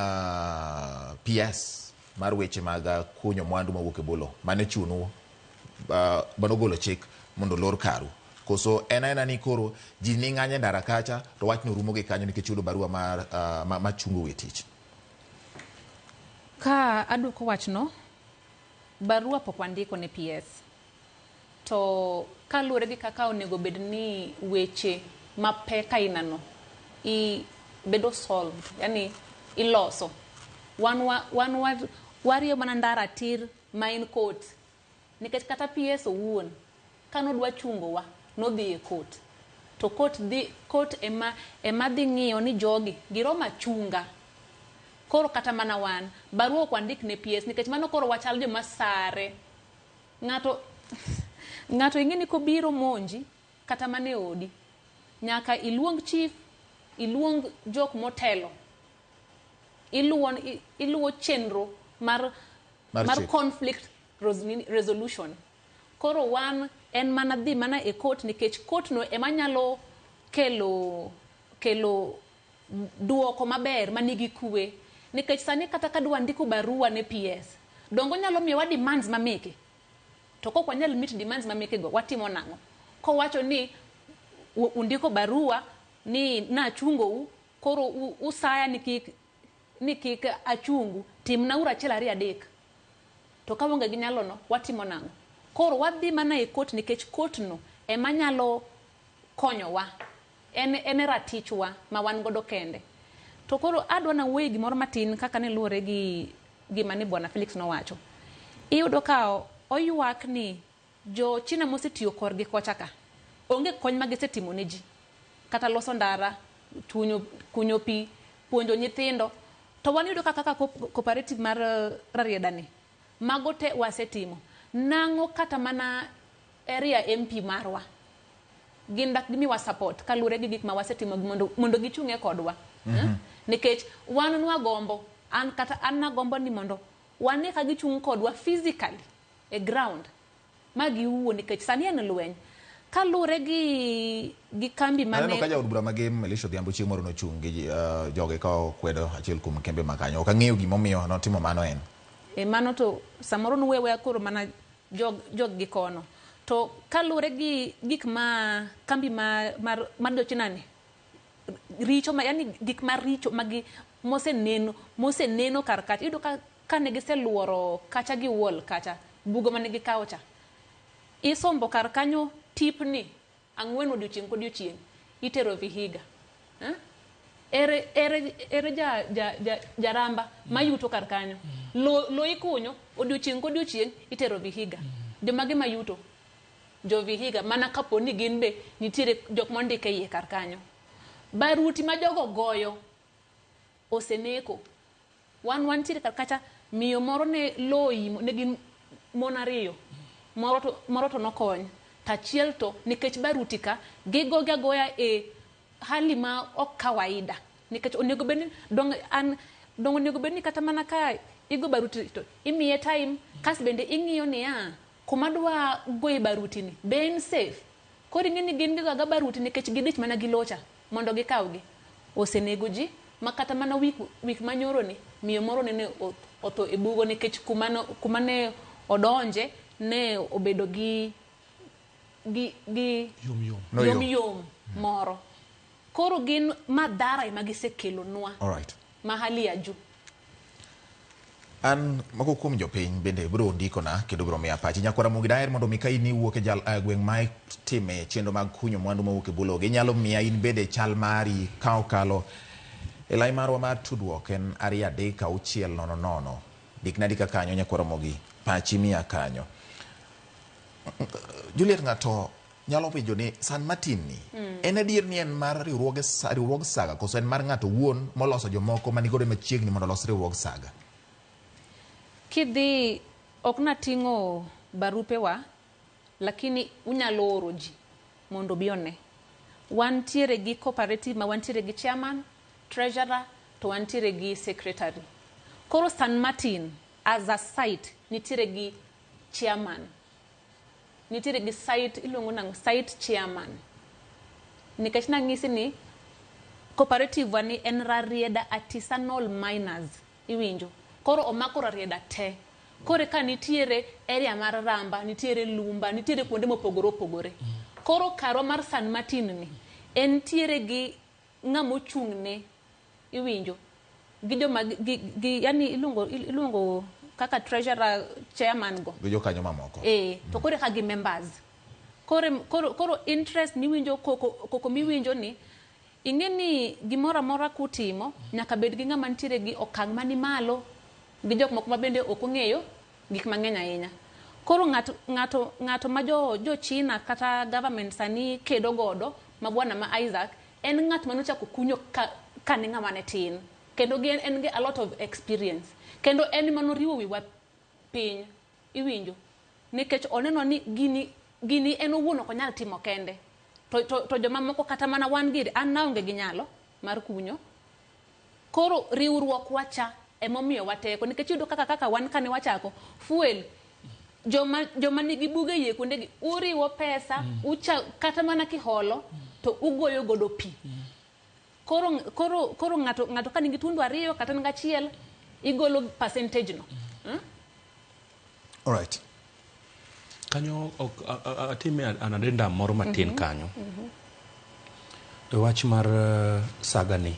PS mar weche mag kunyo mwandu mawuok e bwo lowo mane chunu manogolo chik mondo olor karu? Koso en aena ni koro ji ni ng'anyo e ndara kacha to wachno rumo gi kanyo nikech yudo barua mar machungo we tich? Ka aduoko wachno, barua pok wandiko ne PS. To kaluwore gi kaka onego bed ni weche mapek ainano i bedo solved, yani iloso. Wan wario mana ndara tir ma in court. Nikech kata PS owuon kanodwa chungowa nodhi e court. To court ema dhi ng'iyo ni jogi giromo achunga. Koro kata mana wan barua ok wandik ne PS nikech mano koro wachal joma sare. Ng'ato ing'e ni kobiro monji kata mana e odi, nyaka iluong chief, iluong jok motelo. Iluwo chenro mar conflict resolution. Koro wan en mana dhi mana e court nikech court no ema nyalo kelo duoko maber manigi kwe. Nikech sani kata ka dwa ndiko barua ne PS, dongo nyalo miyowa demands mameke. To kok wanyal meet demands mameke go, watimo nang'o? Kowacho ni undiko barua ni nachungou, koro usaya ni kik achungu, timna uru 1 2 3. To ka waonge gi nyalo no, watimo nang'o? Koro wadhi mana e court nikech court no ema nyalo konyowa. En ratichwa ma wan godo kende. To koro adwa na wuoye gimoro matin kaka ne luwore gi gima ni Bwana Felix nowacho. Iyudo ka oywak ni jo China mosetiyo korgi kocha ka onge kony ma gisetimo ne ji, kata loso ndara, kunyo pi, puonjo nyithindo. To wan yudo kaka cooperative mar Rarieda ni, mago te wasetimo. Nang'o kata mana area MP marwa gin dak gimiwa support kaluwore gi gik ma wasetimo mondo gichung'e kodwa. Nikech wan nwagombo, an kata an nagombo ni mondo wane ka gichung' kodwa physically e ground ma giwuo nikech sani en lweny. Kaluwore gi gi kambi mane Aneno ka jaod bura ma Gem Elisha Odhiambo chieng' moro nochung' gi joge ka okwedo achiel kuom kembe ma kanyo. Ok ang'eyo gimomiyo notimo mano en. E mano to samoro nuwe weya koro mana jog jog gi kono. To kaluwore gi gik ma kambi ma mar mar jo China ni richo ma yani gik maricho magi moseneno moseneno kar kacha iyudo ka kane giseluoro kacha gi wall kacha bugo mane gikawo cha isombo kar kanyo tipni ang'wen odiochieng' kodiochieng' itero Vihiga. Eh? Ere, ere, ere ja, ja, ja, jaramba mayuto kar kanyo lo, lo ikunyo odiochieng' kodiochieng' itero Vihiga. Jomage mayuto? Jo Vihiga mana kapo ni gin be nitiere jok mondik e iye kar kanyo. Baruti ma jogo goyo oseneko. Wan wantiere kar kacha miyo moro ne lo oimo ne gin mon ariyo moro to, moro to nokony to achiel to nikech baruti ka gigogi agoya e hali ma ok kawaida nikech onego bed ni dong an dong onego bed ni kata mana ka igo baruti to imiye time kas bende ing'iyo niya kuma dwa goye baruti ni be en safe koro ing'e ni gin gigo aga baruti nikech gidich mana gi locha mondo gikawgi osenego ji ma kata mana wik, wik manyoro ni miyo moro nene otho e bugo nikech kuma, no, kuma ne odonje ne obedo gi gi gi Yom yom. No yom yom. yom moro koro gin madhara ema gisekelonwa All right. ma hali ya juu. An moko kuom jopiny bende biro ndikona kendo biro miya pachi. Nyakwara Ramogi daher mondo mi ka in iwuok e jal, gweng' ma itime chenro mag kunyo mwandu mowuok e bwo lowo, inyalo miya in bende chal mari ka okalo e lai marwa mar tudruok en 2 3 6 0 0. Ndikna andika kanyo nyakwara Ramogi, pachi miya kanyo. Juliet, ng'ato nyalo penjo ni San Martin ni en adier ni en mar riwruoge riwruog saga koso en mar ng'ato wuon moloso jomoko manigodo machiegni mondo olos riwruog saga? Kidhi ok nating'o barupewa lakini unyalo oro ji mondo obi one. Wantiere gi cooperative ma wantiere gi chairman, treasurer to wantiere gi secretary. Koro San Martin as a site nitiere gi chairman. Nitiere gi site iluongo nang'o site chairman. Nikech nang'isi ni cooperative wa ni en Rarieda Artisanal Miners iwinjo. Koro omako Rarieda te. Koro ka nitiere area mar Ramba, nitiere Lumba, nitiere kuonde mopogore opogore. Koro karwa mar San Martin ni entiere gi ng'ama ochung'ne iwinjo gi joma gi, gi yani iluongo iluongo kaka treasurer chairman go Gi jokanyo mamoko. Eh, to koro ka gi members. Koro, koro, koro interest miwinjo koko, koko miwinjo ni ing'e ni gimoro amora kutimo nyaka bed gi ng'ama nitiere gi okang' mani malo gi jok moko ma bende ok ong'eyo gik mang'eny ahinya. Koro ng'ato, ng'ato, ng'ato ma jo, jo China kata government sani kedo godo ma bwana ma Isaac en ng'at manochako kunyo ka, ka ne ng'ama ne tin kendo gi en gi a lot of experience kendo en manoriwo wiwa piny iwinjo nikech oneno ni gini, gini en owuon ok onyal timo kende to, to, to jomamoko kata mana wan giri an naonge gi nyalo mar kunyo koro riwruok wacha emomiyo wateko nikech iyudo kaka kaka wan kane wachako fuel joma joma nigi buge yie kuondegi uriwo pesa ucha kata mana kiholo to ugoyo godo pi koro koro koro ng'ato ng'ato ka nigi tundu ariyo kata nigi achiel igolo percentage no All right. Kanyo ok atime an addendum moro matin kanyo. E wach mar saga ni.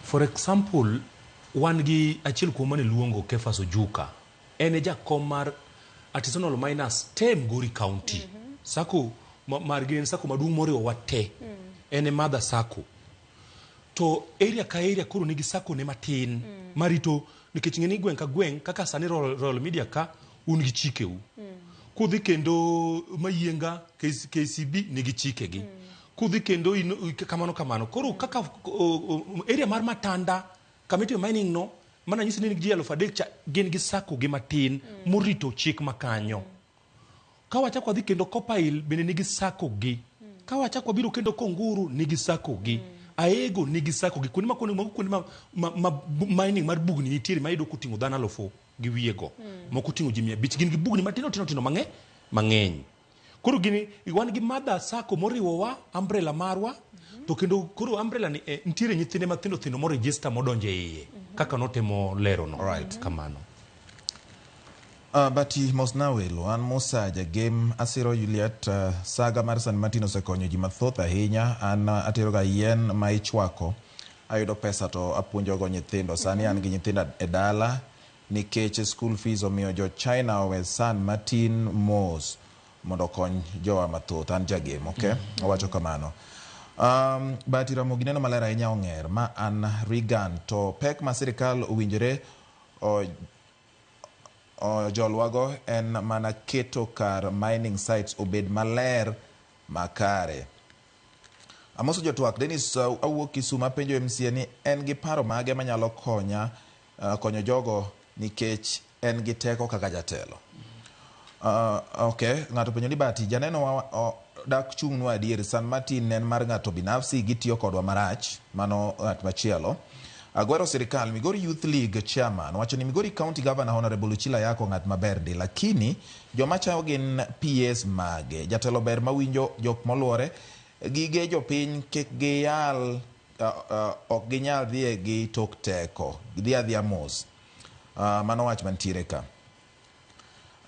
For example, wan gi achiel kuom mane luongo Kefas Ojuka. En e jakom mar Artisanal Miners te Migori County. Sacco margi en sacco maduong' moriwo wa te. En e mother sacco. To area ka area koro nigi sacco ne matin marito nikech ing'e ni gweng' ka gweng' kaka sani Royal, Royal Media ka un gi chikeu. Kudhi kendo Mayienga KCB nigi chikegi. Kudhi kendo in, kamano kamano. Koro kaka area mar Matanda kama itime mining no mana nyisi ni ji 3,000 cha gin gi sacco gi matin morito chik makanyo. Ka wachako wadhi kendo Kopail bende nigi sacco gi. Ka wachako wabiro kendo Konguru nigi sacco gi. Aego nigi sako gi kuonde ma kuonde mago kuonde ma, ma, ma bu- mining mar bugni nitiere ma iyudo koting'o dhano alufu gi wiye go. Moko oting'o ji 500 gin gi bugni matindo tindo tindo mang'e mang'eny. Koro gini wan gi mother sacco moriwowa umbrella marwa to kendo koro umbrella ni eh, nitiere nyithinde mathindo thindo mo register modonjo e iye kaka notemo lero no. Right. Kamano. Bati mosna welo an Musa Jagem asiro Juliet saga mar San Martin osekonyo ji mathoth ahinya an ateroga yien ma ichwako ayudo pesa to apuonjogo nyithindo sani an gi nyithindo e dala nikech school fees omiyo jo China owe San Martin mos mondo okony jowa mathoth an Jagem okay owacho kamano Bati Ramogi neno maler ahinya ong'er ma an Regan to pek ma sirikal owinjore ojolwago en mana keto kar mining sites obed maler makare. Amoso jotwak Dennis awuok Kisumu apenjo MCA ni en gi paro mage manyalo konya konyo jogo nikech en gi teko kaka jatelo. Okay, ng'ato penjo ni Bati janeno wa dak chung'nwa adier San Martin en mar ng'ato binafsi gitiyo kodwa marach mano ng'at machielo. Agwero sirikal Migori Youth League chairman wacho ni Migori County Governor Honorable Uchila Yako ng'at maber ndi lakini joma chayo gin PS mage. Jatelo ber mawinjo jok moluore gige jopiny kik giyal ok ginyal dhiye gi tok teko gidhi adhiya mos. Mano wach mantiere ka.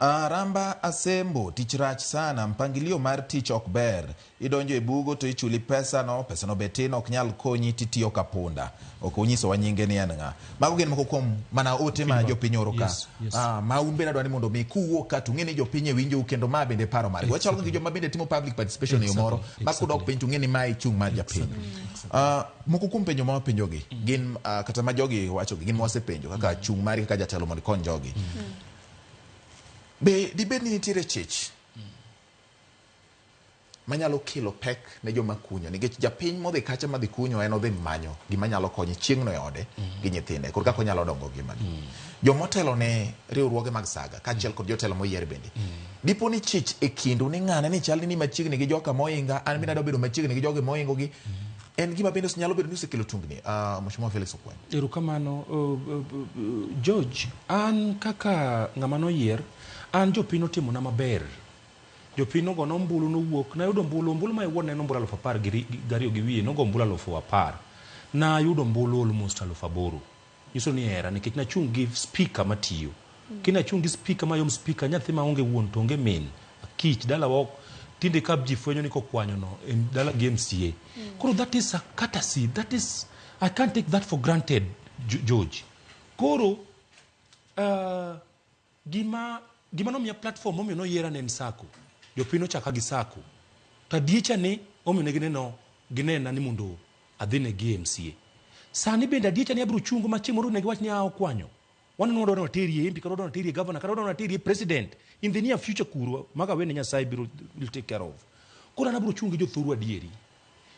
Ramba Asembo, tich rach sana, mpangilio mar tich ok ber. Idonjo e bugo to ichuli pesa no, pesa no be tin ok nyal konyi titiyo ka punda. Ok onyisowa nyinge ni en ng'a. Mago gin moko kuom mana ote ma jopiny oro ka. Yes. Ma un bende adwa ni mondo mi kuwuok ka to ung'e ni jopiny e winjou kendo ma bende paro margi. Wachalo gi joma bende timo public participation e yo moro ma kudok piny to ung'e ni mae chung' mar japiny. Moko kuom penjo ma wapenjogi gin kata ma jogi wachogi gin mwasepenjo kaka chung' mari kaka jatelo mondo ikony jogi. Be dibed ni nitiere chich manyalo kelo pek ne joma kunyo nikech japiny modhi kacha madhi kunyo en odhi manyo gima nyalo konye chieng'no e ode gi nyithinde kod kaka onyalo dongo ngimagi. Jomotelo ne riwruoge mag saga kaachiel kod jotelo moyier bende dipo ni chich e kindu ni ng'ane ni chal ni machiegni gi joka moinga an bende adwa bedo machiegni gi jogi moingo gi en gima bende nyalo bedo ni osekelo tungni. Mheshimiwa Felix Okweny. Erokamano George, an kaka ng'ama noyier, an jopiny otimona maber. Jopiny nogona ombulu nowuok, nayudo ombulu, ombulu ma iwuon ne en ombulu 12,000 gi wiye, nogo ombulu 10,000. Nayudo ombulu almost 8,000. Nyiso ni hera nikech nachung' gi speaker matiyo. Kinachung' gi speaker mayom speaker, nyathi maonge wuon to onge min. Kich dalawa ok tinde ka ji fwenyo ni kokwanyo no dala gi MCA. Koro that is a courtesy, that is I can't take that for granted George. Koro gima nomiya platform momiyo noyiera ne en sako. Jopiny nochaka gi sako. To adiecha ni omiyo ne gineno ginena ni mondo adhi ne gi MCA. Sani bende adiecha ni abiro chungo ma chieng' moro ne giwach ni a okwanyo. Waneno wadwa ni waterie MP, kata wadwa ni waterie governor, kata wadwa ni waterie president. In the near future kuro, maga wene Nyasaye biro will take care of. Koro an abiro chung' gi jothuru adieri.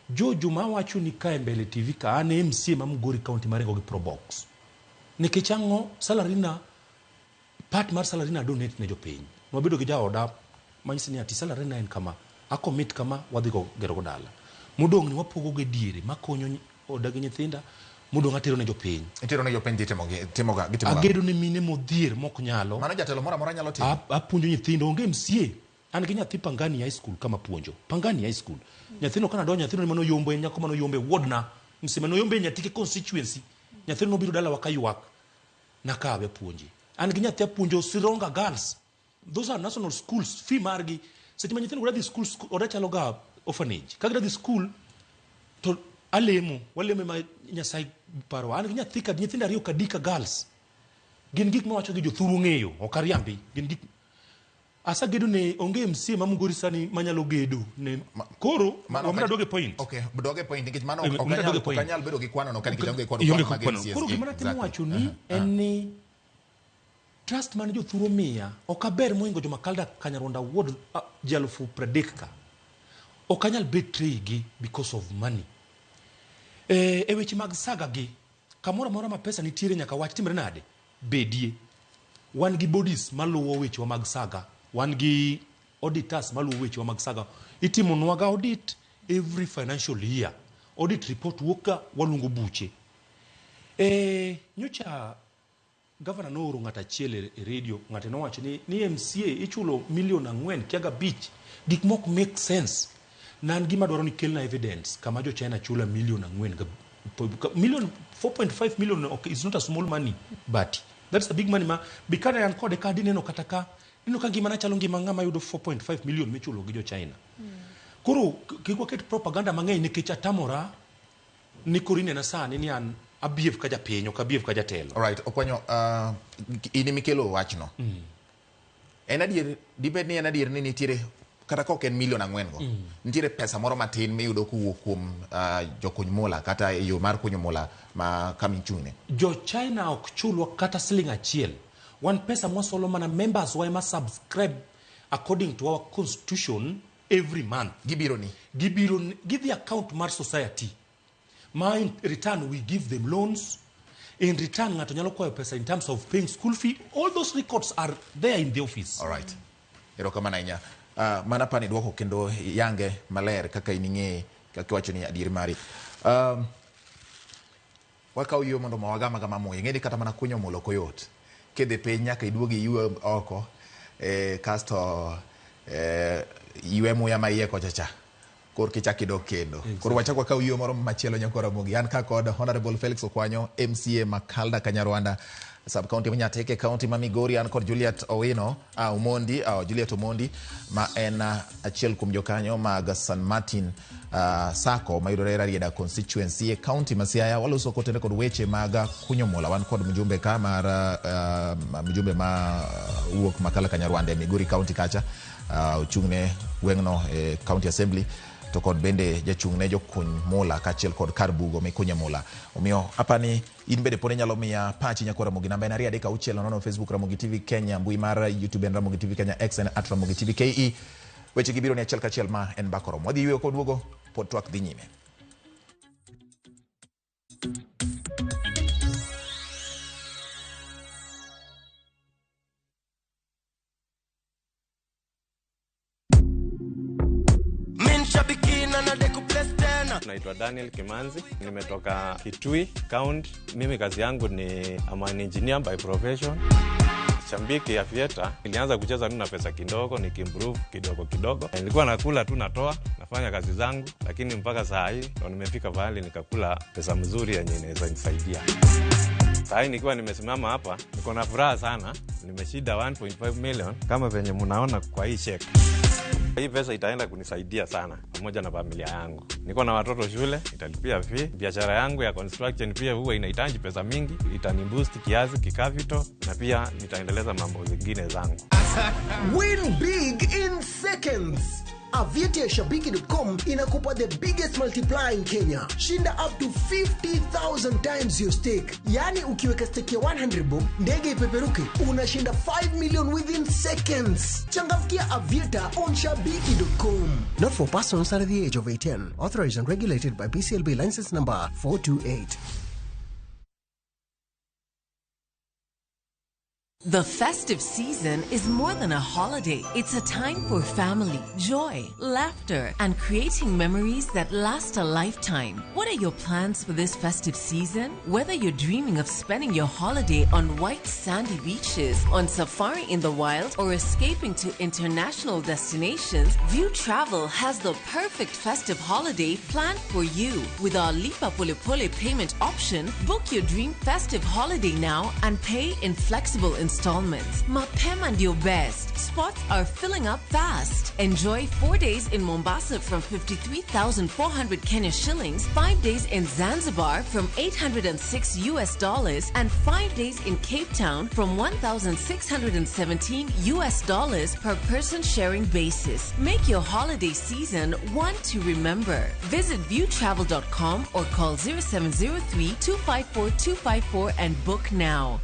Jojo ma wacho ni kae mbele TV ka an MCA ma Migori County maringo gi Probox. Nikech ang'o salary na part mar salary na donate ne jopiny. Nwabedo gi jaoda manyisi ni ati salary na en kama, a commit kama wadhi go gero go dala. Modong' ni wapogo go e diere makonyo oda gi nyithinda, modong' atero ne jopiny. Itero ne jopiny titimo gi timo ga gitimo ga. Agedo ne mine modhier mok nyalo. Mano jatelo moro amora nyalo timo. Apuonjo nyithindo onge MCA. An gi nyathi Pangani High School kama puonjo. Pangani High School. Nyathino kana donjo nyathino mano yombo en nyako mano yombe wuodna. Msema no yombe nyatike constituency. Nyathino nobiro dalawa kaywak. Nakawe apuonje. An gi nyathi apuonjo Sironga Girls. Those are national schools. Fee margi. Seche ma nyithindo dhi school, oda chalo ga orphanage. Ka gidhi school to alemo, walemo ma Nyasaye parowa. An gi nyathi ka nyithindo ariyo Kadika Girls. Gin gik mawacho gi jothuru ong'eyo, ok ariambi. Gin gik asagedo ne onge MCA ma Migori sani manyalo gedo ne koro wameda doge point. Okay, doge point nikech mano ok anyal bedo gi kwano no nikech onge kwano mag MCAs. Koro gima natemo wacho ni en ni trust mane jothuru omiya ok aber mohingo joma Kalda Kanyarwanda wuod ji 30,000 ka. Ok anyal betray gi because of money. E weche mag saga gi kamoro amora ma pesa nitiere nyaka wach timre nade? Bedie. Wan gi bodies maluwo wechewa mag saga. Wan gi auditors maluwo wechewa mag saga. Itimonwaga audit every financial year. Audit report wuok ka waluongo buche. Nyocha gavana nooro ng'ato achiel e radio, ng'ate nowacho ni MCA ichulo milion 4 kia 5, gik mok make sense. Na an gima dwaro ni kelna evidence kama jo China chula milion 4 million 4.5 million, okay, is not a small money, but that's a big money ma bikana an kode ka dineno kata ka ineno ka ngimana chalo ngima ng'ama yudo 4.5 million michulo gi jo China. Koro kik waket propaganda mang'eny nikech atamora ni koro inena sani ni an abehave ka japiny, ok abehave ka jatelo. Alright, Okwanyo, in emikelo wachno. En adier, dibed ni en adier ni nitiere kata ka ok en milion 4 go, nitiere pesa moro matin miyudo kowuok kuom jokuny mula kata e yo mar kunyo mula ma kama ichung'ne. Jo China ok chulwa kata siling achiel. Wan pesa mwasolo mana members wa ema subscribe according to our constitution every month. Gibiro ni? Gibiro ni, gidhi account mar society. Ma in return we give them loans. In return ng'ato nyalo kwayo pesa in terms of paying school fee. All those records are there in the office. All right. Erokamano ahinya. Mana pani duoko kendo yange maler kaka in ing'eye, kaka iwacho ni adier mari. Wakawo yo mondo wagam agama muya. Ing'e ni kata mana kunyo mula ok oyot. Kidhi piny nyaka iduog iywe oko, kasto ywe muya ma iye kocha cha. Koro kichak idok kendo. Koro wachak wakaw yo moro machielo nyakwa Ramogi. An ka kod Honorable Felix Okwanyo, MCA Makalda Kanyarwanda, sub county ma Nyatike, county ma Migori. An kod Juliet Owino, Omondi, Juliet Omondi, ma en achiel kuom jokanyo mag San Martin Sacco mayudore Rarieda constituency e county ma Siaya. Waloso kotenore kod weche mag kunyo mula. Wan kod mjumbe ka mar mjumbe ma wuok Makala Kanyarwanda e Migori county kacha, ochung'ne gweng'no e county assembly, to kod bende jachung'ne jokuny mula kaachiel kod kar bugo mikunye mula. Omiyo apani in bende pod inyalo miya pachi nyakwa Ramogi. Namba en 2 3 6 0 Facebook Ramogi TV Kenya, mbui mar YouTube en Ramogi TV Kenya, X en @Ramogi TV KE. Weche gi biro ni achiel kachiel ma en Mbaka Oromo. Wadhi yweyo koduogo, pod twak dhi nyime. Naitwa Daniel Kimanzi, nimetoka Kitui County. Mimi kazi yangu ni I'm an engineer by profession. Shambiki ya Aviator, nilianza kucheza tu na pesa kidogo, nikimprove kidogo kidogo. Nilikuwa nakula tu natoa, nafanya kazi zangu, lakini mpaka saa hii ndo nimefika pahali nikakula pesa mzuri yenye inaweza nisaidia. Saa hii nikiwa nimesimama hapa, niko na furaha sana. Nimeshinda 1.5 million kama venye mnaona kwa hii check. Hii pesa itaenda kunisaidia sana pamoja na familia yangu. Niko na watoto shule, italipia fee. Biashara yangu ya construction pia huwa inahitaji pesa mingi, itaniboost kiasi kikavito na pia nitaendeleza mambo zingine zangu. Win big in seconds. Aviator Shabiki.com inakupa the biggest multiplier in Kenya. Shinda up to 50,000 times your stake. Yani ukiweka stake ya 100 bob, ndege ipeperuke, unashinda 5 million within seconds. Changamkia Aviator on Shabiki.com. Not for persons under the age of 18. Authorized and regulated by BCLB license number 428. The festive season is more than a holiday. It's a time for family, joy, laughter, and creating memories that last a lifetime. What are your plans for this festive season? Whether you're dreaming of spending your holiday on white sandy beaches, on safari in the wild, or escaping to international destinations, View Travel has the perfect festive holiday planned for you. With our Lipa Pole Pole payment option, book your dream festive holiday now and pay in flexible installments. Mapema and your best. Spots are filling up fast. Enjoy 4 days in Mombasa from 53,400 Kenya shillings, 5 days in Zanzibar from $806 US, and 5 days in Cape Town from $1,617 US per person sharing basis. Make your holiday season one to remember. Visit viewtravel.com or call 0703 254 254 and book now.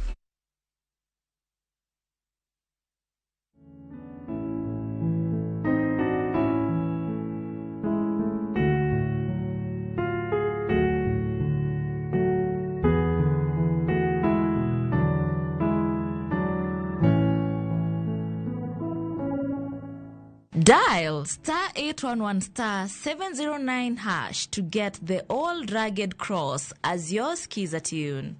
Dial star 811 star 709 hash to get the old rugged cross as your skiza tune.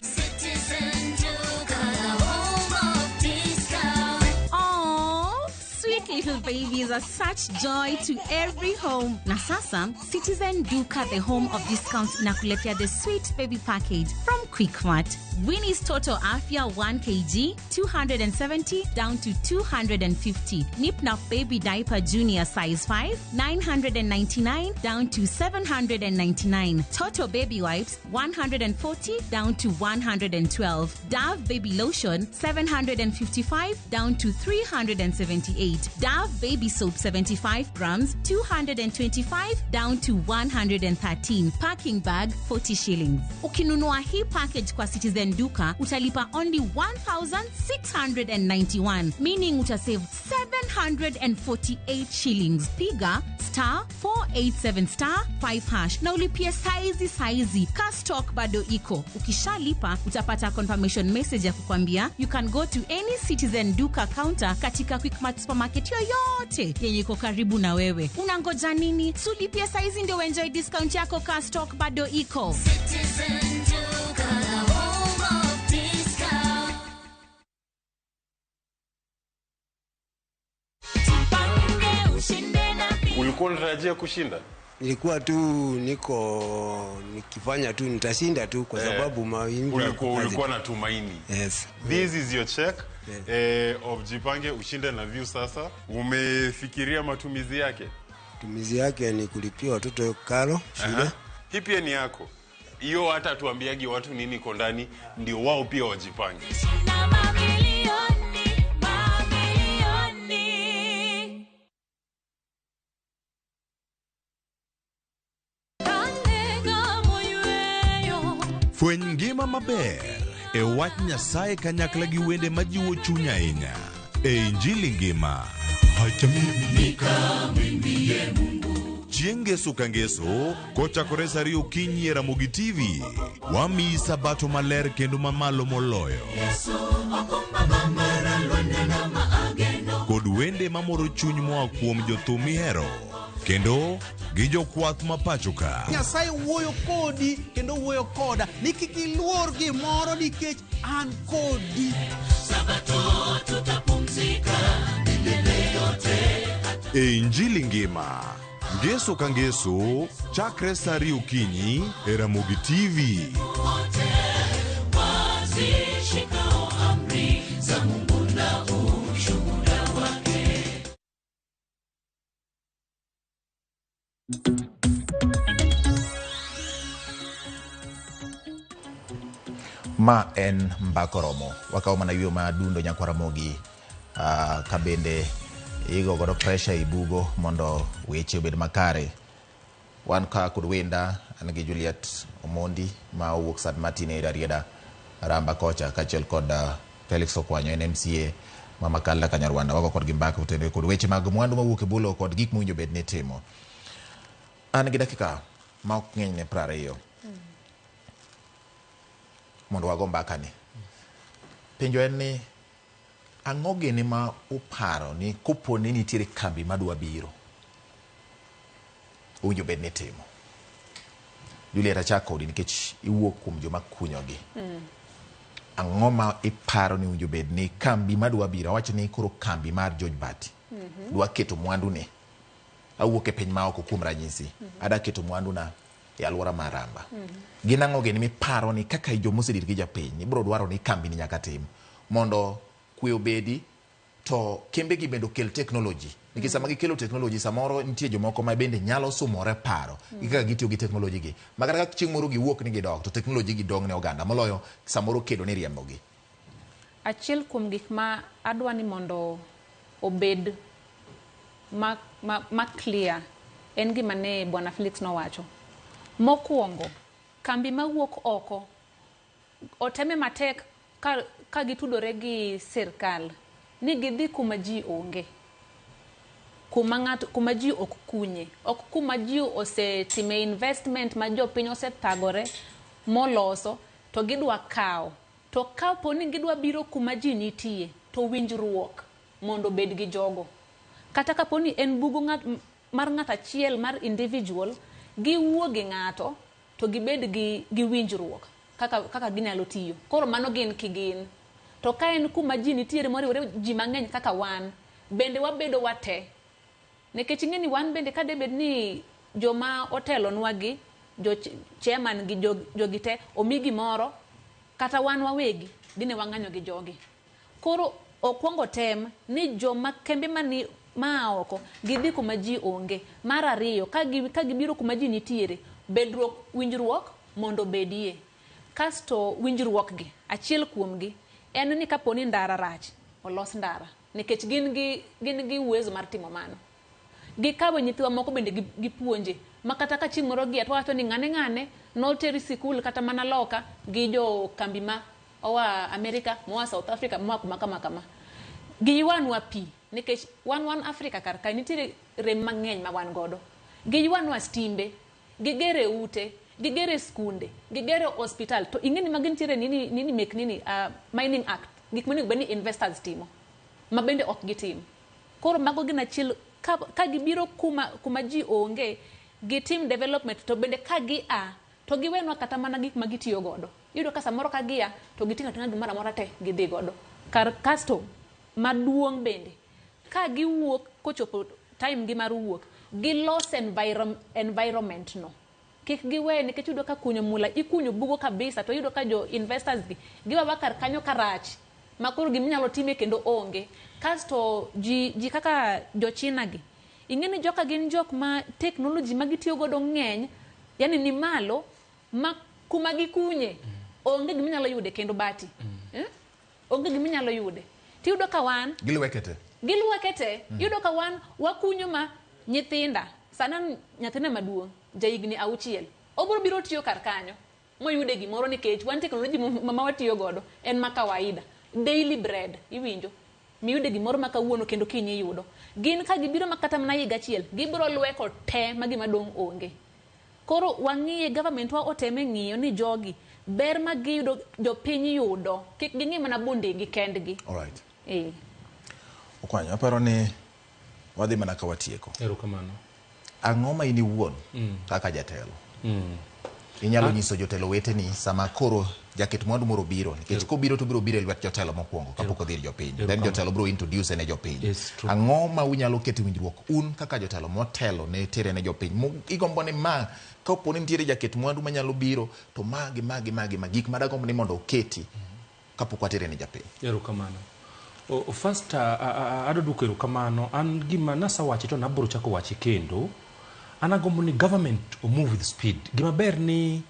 Citizen Duka, the home of discount. Aww, sweet little babies are such joy to every home. Na sasa, Citizen Duka, the home of discounts, inakuletea the sweet baby package from Quickmart. Winnie's Toto Afia 1 kg, 270 down to 250. Nip Nap Baby Diaper Junior size 5, 999 down to 799. Toto Baby Wipes 140 down to 112. Dove Baby Lotion 755 down to 378. Dove Baby Soap 75 grams 225 down to 113. Packing bag 40 shillings. Ukinunua hii package kwa Citizen Duka utalipa only 1691, meaning utasave 748 shillings. Piga star 487 star 5 hash na ulipie saizi saizi. Ka stock bado iko. Ukishalipa utapata confirmation message ya kukwambia you can go to any Citizen Duka counter katika Quickmart supermarket yoyote yenye iko karibu na wewe. Unangoja nini? Sulipie saizi ndio enjoy discount yako. Ka stock bado iko. Citizen Duka, the home of discount. Ulikuwa unatarajia kushinda? Nilikuwa tu niko nikifanya tu nitashinda tu kwa sababu mawimbi Ulikuwa na tumaini. Yes. This is your check of Jipange Ushinde na View. Sasa umefikiria matumizi yake? Matumizi yake ni kulipia watoto karo shule. Aha. Hii pia ni yako. Hiyo hata tuambiagi watu nini iko ndani ndio wao pia wajipange. Na mamilioni, mamilioni. Fweny ngima maber e wach Nyasaye kanyakla gi wende majiwo chuny ahinya e Injili ngima. Chieng' ngeso ka ngeso kochakore sa ariyo okinyi e Ramogi TV, wamiyi sabato maler kendo mamalo moloyo kod wende mamoro chuny moa kuom jothum mihero kendo gi jokwath ma pacho ka. Nyasaye wuoyo kodi kendo wuoyo koda ni kik iluor gimoro nikech an kodi. Sabato tutapumzika milele yote. E Injili ngima, ngeso ka ngeso, chakre sa ariyo okinyi e Ramogi TV. Wote wazishikao amri za Mungu na ushuhuda wake. Ma en Mbaka Oromo. Wakawo mana yueyo ma dundo nyakwar Ramogi ka bende igo godo pressure ibugo mondo weche obed makare. Wan ka kod wenda, an gi Juliet Omondi ma owuok St. Martin e Rarieda Ramba kocha, kaachiel kod Felix Okwanyo en MCA ma Makalla Kanyarwanda. Wago kodgi mbaka otenore kod weche mag mwandu mawuok e bulo kod gik mowinjo bed ni itimo. An gi dakika ma ok ng'eny ne 20 mondo wago mbaka ni. Penjo en ni ang'o gini ma uparo ni kopo ni nitiere kambi madwa biro owinjo bed ni itimo? Juliet, achak kodi nikech iwuok kuom joma kunyogi. Ang'o ma iparo ni owinjo bed ni kambi madwa biro? Awach ni koro kambi mar George Bati dwa keto mwandune. Awuok e piny maoko kuom ranyisi. Ada keto mwanduna e alwora mar Ramba. Gin ang'o gini miparo ni kaka joma osedir gi japiny ibiro dwaro ni kambi ni nyaka tim mondo kwe obedi to kembe gi bende okel technology, nikech sama gikelo technology samoro nitie jomoko ma bende nyalo sumore paro gi kaka gitiyo gi technology gi ma kata ka chieng' moro giwuok ni gidok to technology gi dong' ne oganda moloyo samoro kedo ni riembogi. Achiel kuom gik ma adwa ni mondo obed ma clear en gima ne Bwana Felix nowacho. Mokwongo, kambi mawuok oko oteme matek ka gitudore gi sirkal ni gidhi kuma ji onge, kuma ji ok kunye, ok kuma ji osetime investment ma jopiny osethagore moloso to gidwa kawo. To To kapo ni gidwa biro kuma ji nitie, to winjruok mondo obed gi jogo. Kata kapo ni en bugo ng'at, mar ng'at achiel mar individual, giwuo gi ng'ato to gibed gi winjruok kaka ginyalo tiyo. Koro mano gin kigin. To ka en kuma ji nitiere moriwore ji mang'eny kaka wan, bende wabedo wate. Nikech ing'e ni wan bende kadebed ni joma otelonwa gi, jo chairman gi jogi te, omi gimoro, kata wan wawegi, dine wang'anyo gi jogi. Koro okwongo tem ni joma kembe mani maa oko, gidhi kuma ji onge. Mar ariyo, ka gibiro kuma ji nitiere, bedruok, winjruok mondo bedie. Kasto winjruok gi, achiel kuomgi, en ni kapo ni ndara rach, olos ndara. Nikech gin gi uwezo mar timo mano. Gikawe nyithiwa moko bende gipuonje. Ma kata ka chieng' moro gia to wacho ni ng'ane noteri sikul kata mana loka gi jo kambi ma oa Amerika, moa South Africa, moa kuma kama kama. Giywanwa pi, nikech wan Afrika kar kae nitiere rem mang'eny ma wan godo. Giywanwa stimbe, gigere ute, gigere skunde, gigere hospital. To ing'e ni magi nitiere nini mek nini Mining Act, gik monego bed ni investors timo, ma bende ok gitim. Koro mago gin achiel, ka gibiro kuma ji onge, gitim development, to bende ka gia, to giwenwa kata mana gik ma gitiyo godo. Iyudo ka samoro ka gia, to giting'o ating'a gimoro amora te gidhi godo. Kar kasto maduong' bende, ka giwuok kochopo time gi mar wuok, gilos environment no. Kik giwe, nikech iyudo ka kunyo mula, ikunyo bugo kabisa, to iyudo ka jo investors gi, giwawa kar kanyo karach, ma koro giminyalo time kendo onge. Kasto ji kaka jo China gi, ing'e ni joka gin jok ma technology ma gitiyo godo ng'eny, yani ni malo, ma kuma gikunye, onge giminyalo yude kendo bati. Onge giminyalo yude. Tiyudo ka wan Gilweke te. Gilweke te. Iyudo ka wan wakunyo ma nyithinda, sana nyathina maduong', ja higni 6, obiro biro tiyo kar kanyo, moyude gimoro nikech wan technology ma watiyo godo en ma kawaida. Daily bread, iwinjo. Miyude gimoro ma kawuono kendo kiny iyudo. Gin ka gibiro ma kata mana higa achiel, gibiro lweko te ma gima dong' onge. Koro wang'iye, government wa oteme ng'iyo ni jogi, ber ma giyudo, jopiny yudo, kik ging'i mana bundegi kendgi. All right. Okwanyo, aparo ni wadhi mana ka watieko. Erokamano. Ang'o ma in iwuon kaka jatelo? Inyalo nyiso jotelo weteni sama koro jaket mwandu moro biro, nikech kobiro to biro biro e lwet jotelo mokwongo kapok odhi ir jopiny. Then jotelo biro introduce ne jopiny. Ang'o ma unyalo keto winjruok un kaka jotelo motelo ne tere ne jopiny? Igombo ni ma kapo ni nitiere jaket mwandu manyalo biro to magi magi magi ma gik madagombo ni mondo oketi kapok watere ne japiny. Erokamano. First adwa duoko erokamano. An gima nasewache to nabiro chako wache kendo. An agombo ni government move with speed. Gima ber ni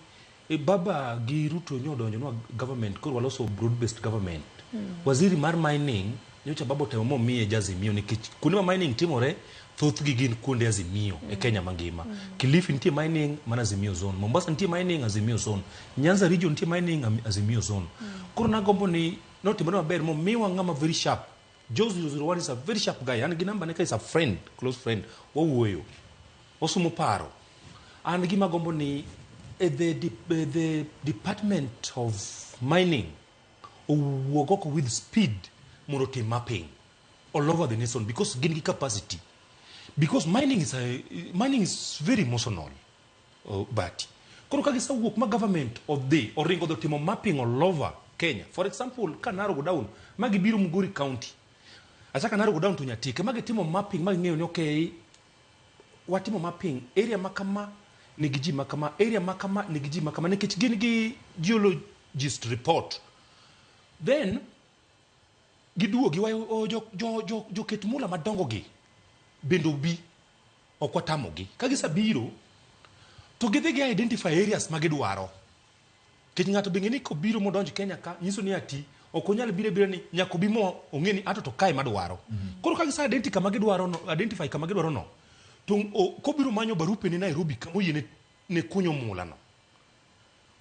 Baba gi Ruto nyodonjo nwa government, koro waloso broad based government. Waziri mar mining nyocha baba otemo momiye Azimio, nikech kuonde ma mining timore thothgi gin kuonde Azimio e Kenya mangima. Kilifi nitie mining mana Azimio zone, Mombasa nitie mining Azimio zone, Nyanza region nitie mining Azimio zone. Koro nagombo ni notimore maber momiwa ng'ama very sharp. Joe 001 is a very sharp guy. An gi namba ne ka is a friend, close friend. Wawuoyo. Osumo paro. An gima gombo ni the Department of Mining owuog oko with speed mondo otim mapping all over the nation, because gin gi capacity. Because mining is very emotional. But koro ka gisewuok ma government odhi oringo odhi otimo mapping all over Kenya. For example, ka Narok down, ma gibiro Migori County. Achaka Narok down to Nyatike, ma gitimo mapping ma ging'eyo ni okay, watimo mapping area ma kama nigi ji ma kama, area ma kama nigi ji ma kama, nikech gin gi geologist report. Then giduogi wayo joket mula madongo gi bende obi, ok watamogi. Ka gisebiro to gidhi gi identify areas ma gidwaro. Nikech ng'ato be ng'e ni kobiro modonjo Kenya ka, nyiso ni ati ok onyal biro abira ni nyaka obi mo ong'e ni ato to kae madwaro. Koro ka gise identify kama gidwaro no, identify kama gidwaro no, to kobiro manyo barupe ni Nairobi kama oyiene ne kunyo mula no.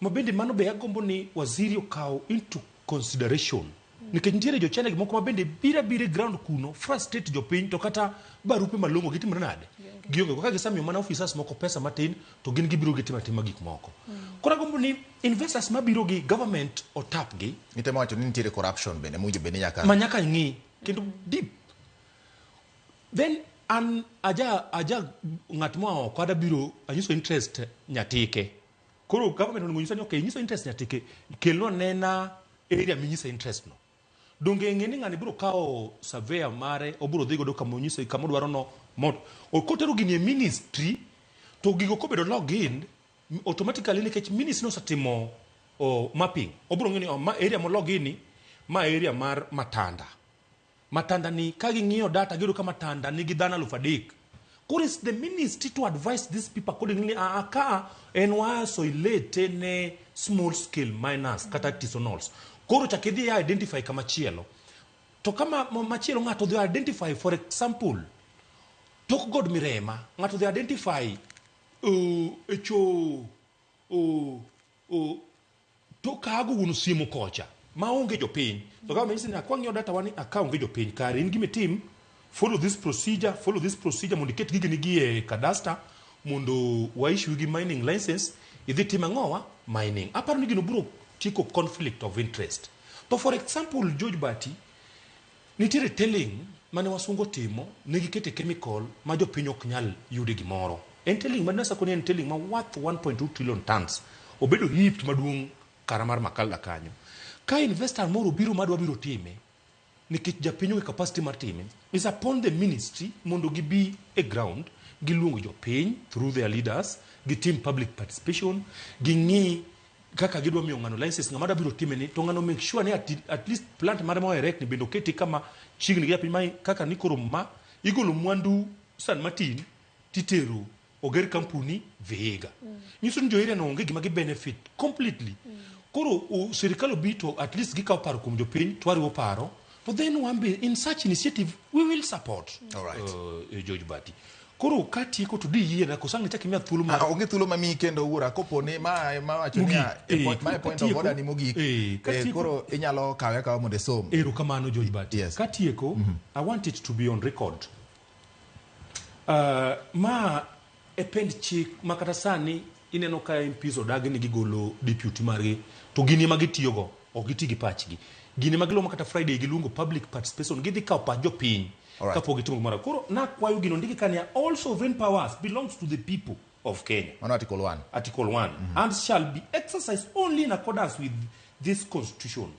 Ma bende mano be agombo ni waziri okaw into consideration. Nikech nitiere jo China moko ma bende biro abira e ground kuno, frustrate jopiny, to kata barupe malong'o gitimore nade? Gionge go. Ka gisemiyo mana officers moko pesa matin to gin gibiro gitimo atima gik moko. Koro agombo ni investors mabiro gi government otap gi. Itemo wacho ni nitiere corruption bende mowinjo bed ni nyaka ma nyaka ng'i kendo deep. Then an aja ng'at moa oko ada biro anyiso interest Nyatike. Koro government onego nyisa ni okay, inyiso interest Nyatike, kelnwa nena area minyise interest no. Donge ng'e ni ng'ani biro kawo surveyor mare, obiro dhi godo kama onyise kama odwaro no mondo kotero gini e ministry to gigo kobedo login automatically nikech ministry nosetimo mapping, obiro ng'eyo ni ma area mo login ni ma area mar Matanda. Matanda ni ka ging'iyo data giyudo ka Matanda nigi dhano 3,000. Koro is the ministry to advise these people accordingly ka en wa isolate ne small scale miners kata artisanals. Koro chak idhi identify kama chielo. To kama machielo ng'ato dhi identify, for example, tok God Mirema, ng'ato dhi identify e cho to kago wuon siemo kocha maonge jopiny. To government nyisi ni kwang'iyo data wani aka onge jopiny kare in gima itim, follow this procedure, follow this procedure mondo iket gigeni gi e cadastre mondo wa issue gi mining license idhi tim ang'owa mining. Aparo ni gino biro tieko conflict of interest. To for example, George Bati, nitiere tailing mane wasungu timo ne gikete chemical ma jopiny ok nyal yude gimoro. En tailing ma nasako ni en tailing ma worth 1.2 trillion tons. Obedo heaped maduong' kara mar Makalda kanyo. Ka investor moro biro madwa biro time, nikech japiny onge capacity mar time, is upon the ministry mondo gibi e ground, giluong jopiny through their leaders, gitim public participation, ging'i kaka gidwa miyo ng'ano license, ng'ama dwa biro time ni to ng'ano make sure ni at least plant mare ma erect ni bende oketi kama chiegni gi japiny ma kaka ni koro ma igolo mwandu San Martin titero oger kampuni Vihiga. Nyiso ni jo area no onge gima gi benefit completely. Koro sirikal obi to at least gikawo paro kuom jopiny to wariwo paro to then wan be in such initiative we will support. All right. George Bati. Koro katieko to diyiena koso ang' ichak imiya thuolo mar Onge thuolo mamiyi kendo wuora kopo ni ma wacho ni Mogik, ma point of katieko, order ni mogik. Koro inyalo kawe akawa mondo isom. Erokamano George Bati. Katieko, I want it to be on record. Ma e pend chik ma kata sani ineno ka MPs odagi ni gigolo deputy margi to gini ema gitiyogo, ok giti gi pachgi. Gini ema giluongo kata Friday giluongo public participation, gidhi kawo pach jopiny kapok gitimo gimoro. Koro nakwayo gino ndiki kania all sovereign powers belongs to the people of Kenya. Mano Article 1. Article 1. And shall be exercised only in accordance with this constitution.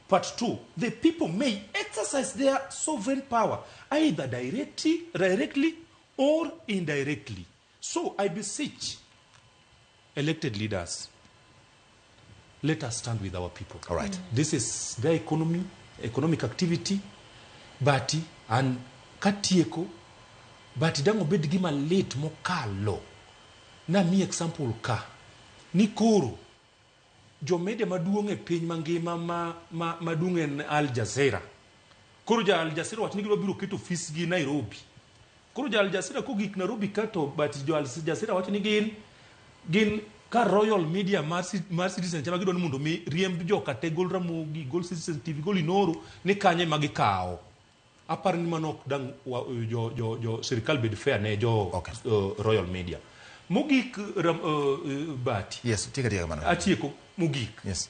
Part 2. The people may exercise their sovereign power either directly or indirectly. So I beseech elected leaders, let us stand with our people. All right. This is their economy, economic activity, but and katieko, but dang obed gima lit mokalo. Na mi example ka, ni koro, jo media maduong' e piny mangima ma maduong' en Al Jazeera. Koro ja Al Jazeera wacho ni gidwa biro keto ofis gi Nairobi. Koro ja Al Jazeera kogik Nairobi ka to but jo Al Jazeera wacho ni gin ka Royal Media mar Citizen chama gidwa ni mondo mi riemb joka te, gol Ramogi, gol Citizen TV, gol Inoro ni kanye ma gikawo. Aparo ni mano ok dang' jo sirikal bed fair ne jo Royal Media. Mogik Bati. Yes, tieka tieka mano. Atieko mogik. Yes.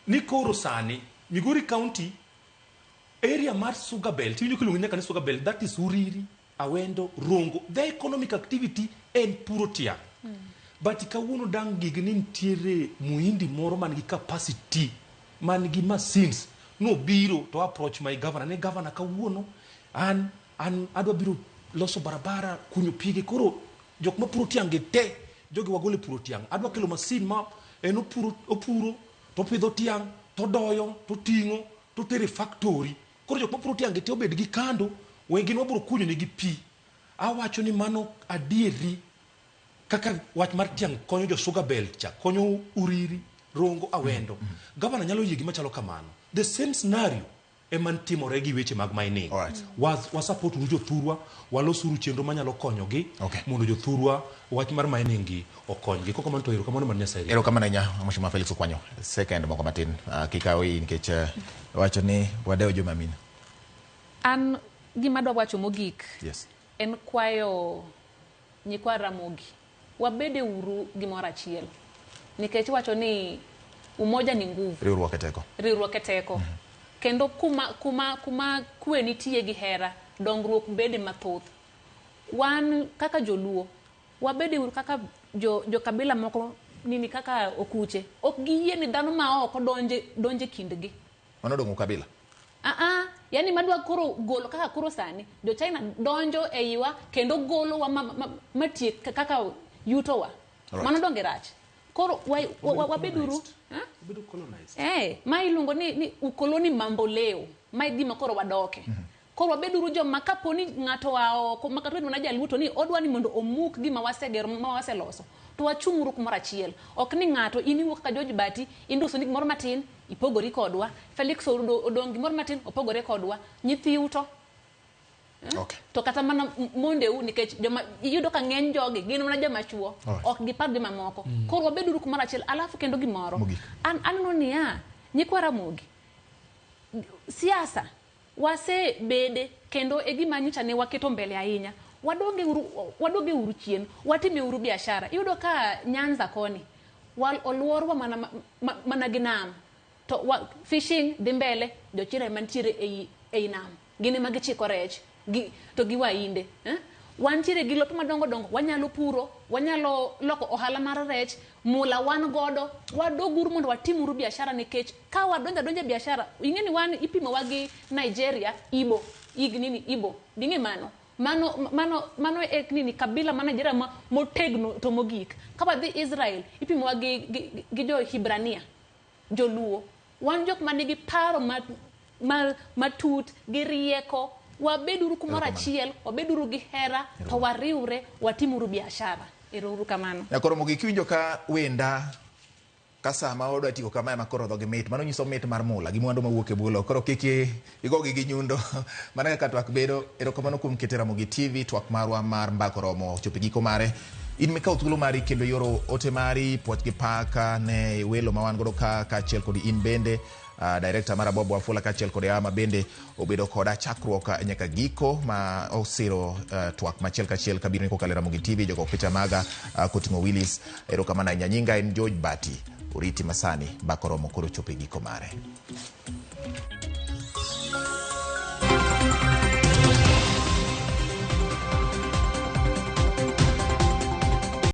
Ni koro sani Migori County area mar Sugar Belt, iwinjo kiluongo nyaka ni Sugar Belt, that is Uriri, Awendo, Rongo. The economic activity en puro tiang'. But kawuono dang' gigi ni nitiere muhindi moro man gi capacity, man gi machines, nobiro to approach my governor, ni governor kawuono an adwa biro loso barabara, kunyo pige, koro jok ma puro tiang' gi te, jogi wagole puro tiang'. Adwa kelo machine ma en opuro, to opidho tiang', to doyo, to ting'o, to tere factory. Koro jok ma puro tiang' gi te obed gi kando, we gin wabiro kunyo negi pi. Awacho ni mano adieri kaka wach mar tiang' konyo jo Sugar Belt cha, konyo Uriri, Rongo, Awendo. Governor nyalo yie gima chalo kamano. The same scenario ema timore gi weche mag mining. Wa support uru jothurwa, walosuru chenro manyalo konyogi mondo jothurwa wach mar mining gi okonygi. Kok kamano to erokamano mar Nyasaye. Erokamano ahinya Mheshimiwa Felix Okwanyo. Second moko matin, kik aweyi nikech wacho ni wadewo joma mine. An gima adwa wacho mogik Yes. en kwayo nyikwa Ramogi, wabede uru gimoro achiel. Nikech iwacho ni umoja ni nguvu. Riwruok e teko. Riwruok e teko. Kendo kuma kwe nitie gi hera, dongruok bede mathoth. Wan kaka joluo, wabede uru kaka jo kabila moko nini kaka okuche. Ok giyie ni dhano ma oko donje kindgi. Mano dong' ukabila? Yani madwa koro golo kaka koro sani. Jo China donjo e iwa kendo golo wa matiek kaka yutowa. Right. Mano donge rach. Koro wabeduru. Obedo colonized. Ma iluongo ni ukoloni mambo leo. Ma e gima koro wadoke. Koro wabeduru joma kaponi ng'ato oa oko, ma kata obedo mana jaluo to ni odwa ni mondo omuk gima wasegero, ma waseloso. To wachung'uru kumoro achiel. Ok ni ng'ato in iwuok kaka George Bati, induso ni gimoro matin, ipogori kodwa. Felix odong' gimoro matin, opogore kodwa. Nyithiu to. Okay. To kata mana mondeu nikech joma iyudo ka ng'eny jogi gin mana joma chuo. Ok gipar joma moko. Koro wabeduru kumoro achiel, alafu kendo gimoro. An aneno niya, nyikwa Ramogi, siasa wasebede kendo e gima nyocha ne waketo mbele ahinya. Wadoge uru chien, watime uru biashara. Iyudo ka Nyanza koni oluorwa mana gi nam. To fishing dhi mbele, jochina ema nitiere ei nam. Gin ema gichiko rech, to gi wainde. Wantiere gi lope madongo dongo, wanyalo puro, wanyalo loko ohala mar rech, mula wan godo, wadoguru mondo watimuru biashara nikech ka wadonjo adonja biashara, ing'e ni wan ipimowa gi Nigeria, Igbo, nini Igbo, ding'e mano. Mano e nini kabila ma Nigeria ma motegno to mogik. Ka wadhi Israel, ipimowa gi jo Hibrania, joluo. Wan jok manigi paro matut, gi rieko. Wabeduru kumoro achiel, wabeduru gi hera, to wariwre, watimuru biashara. Ero kamano. Nyakoro mogik iwinjo ka wenda ka sama odwa tieko kamae ma koro dhogi mit, mano nyiso mit mar mula gi mwandu mawuok e bwo. Koro kik igogi gi nyundo. Mana kaka twak bedo. Erokamano kuom kete Ramogi TV, twak marwa mar Mbaka Oromo ochopo e giko mare. In mikawo thuolo mari kendo yoro ote mari, puoch gi paka ne welo ma wan godo ka kaachiel kod in bende. Director mara Bob Wafula kaachiel kod Ama bende obedo koda chakruok nyaka giko ma osiro twak machiel kachiel kabiro ni kokalo e Ramogi TV. Jogo picha maga koting'o Willis. Erokamano ahinya. Nyinga en George Bati. Oriti masani Mbaka Oromo koro chopo e giko mare.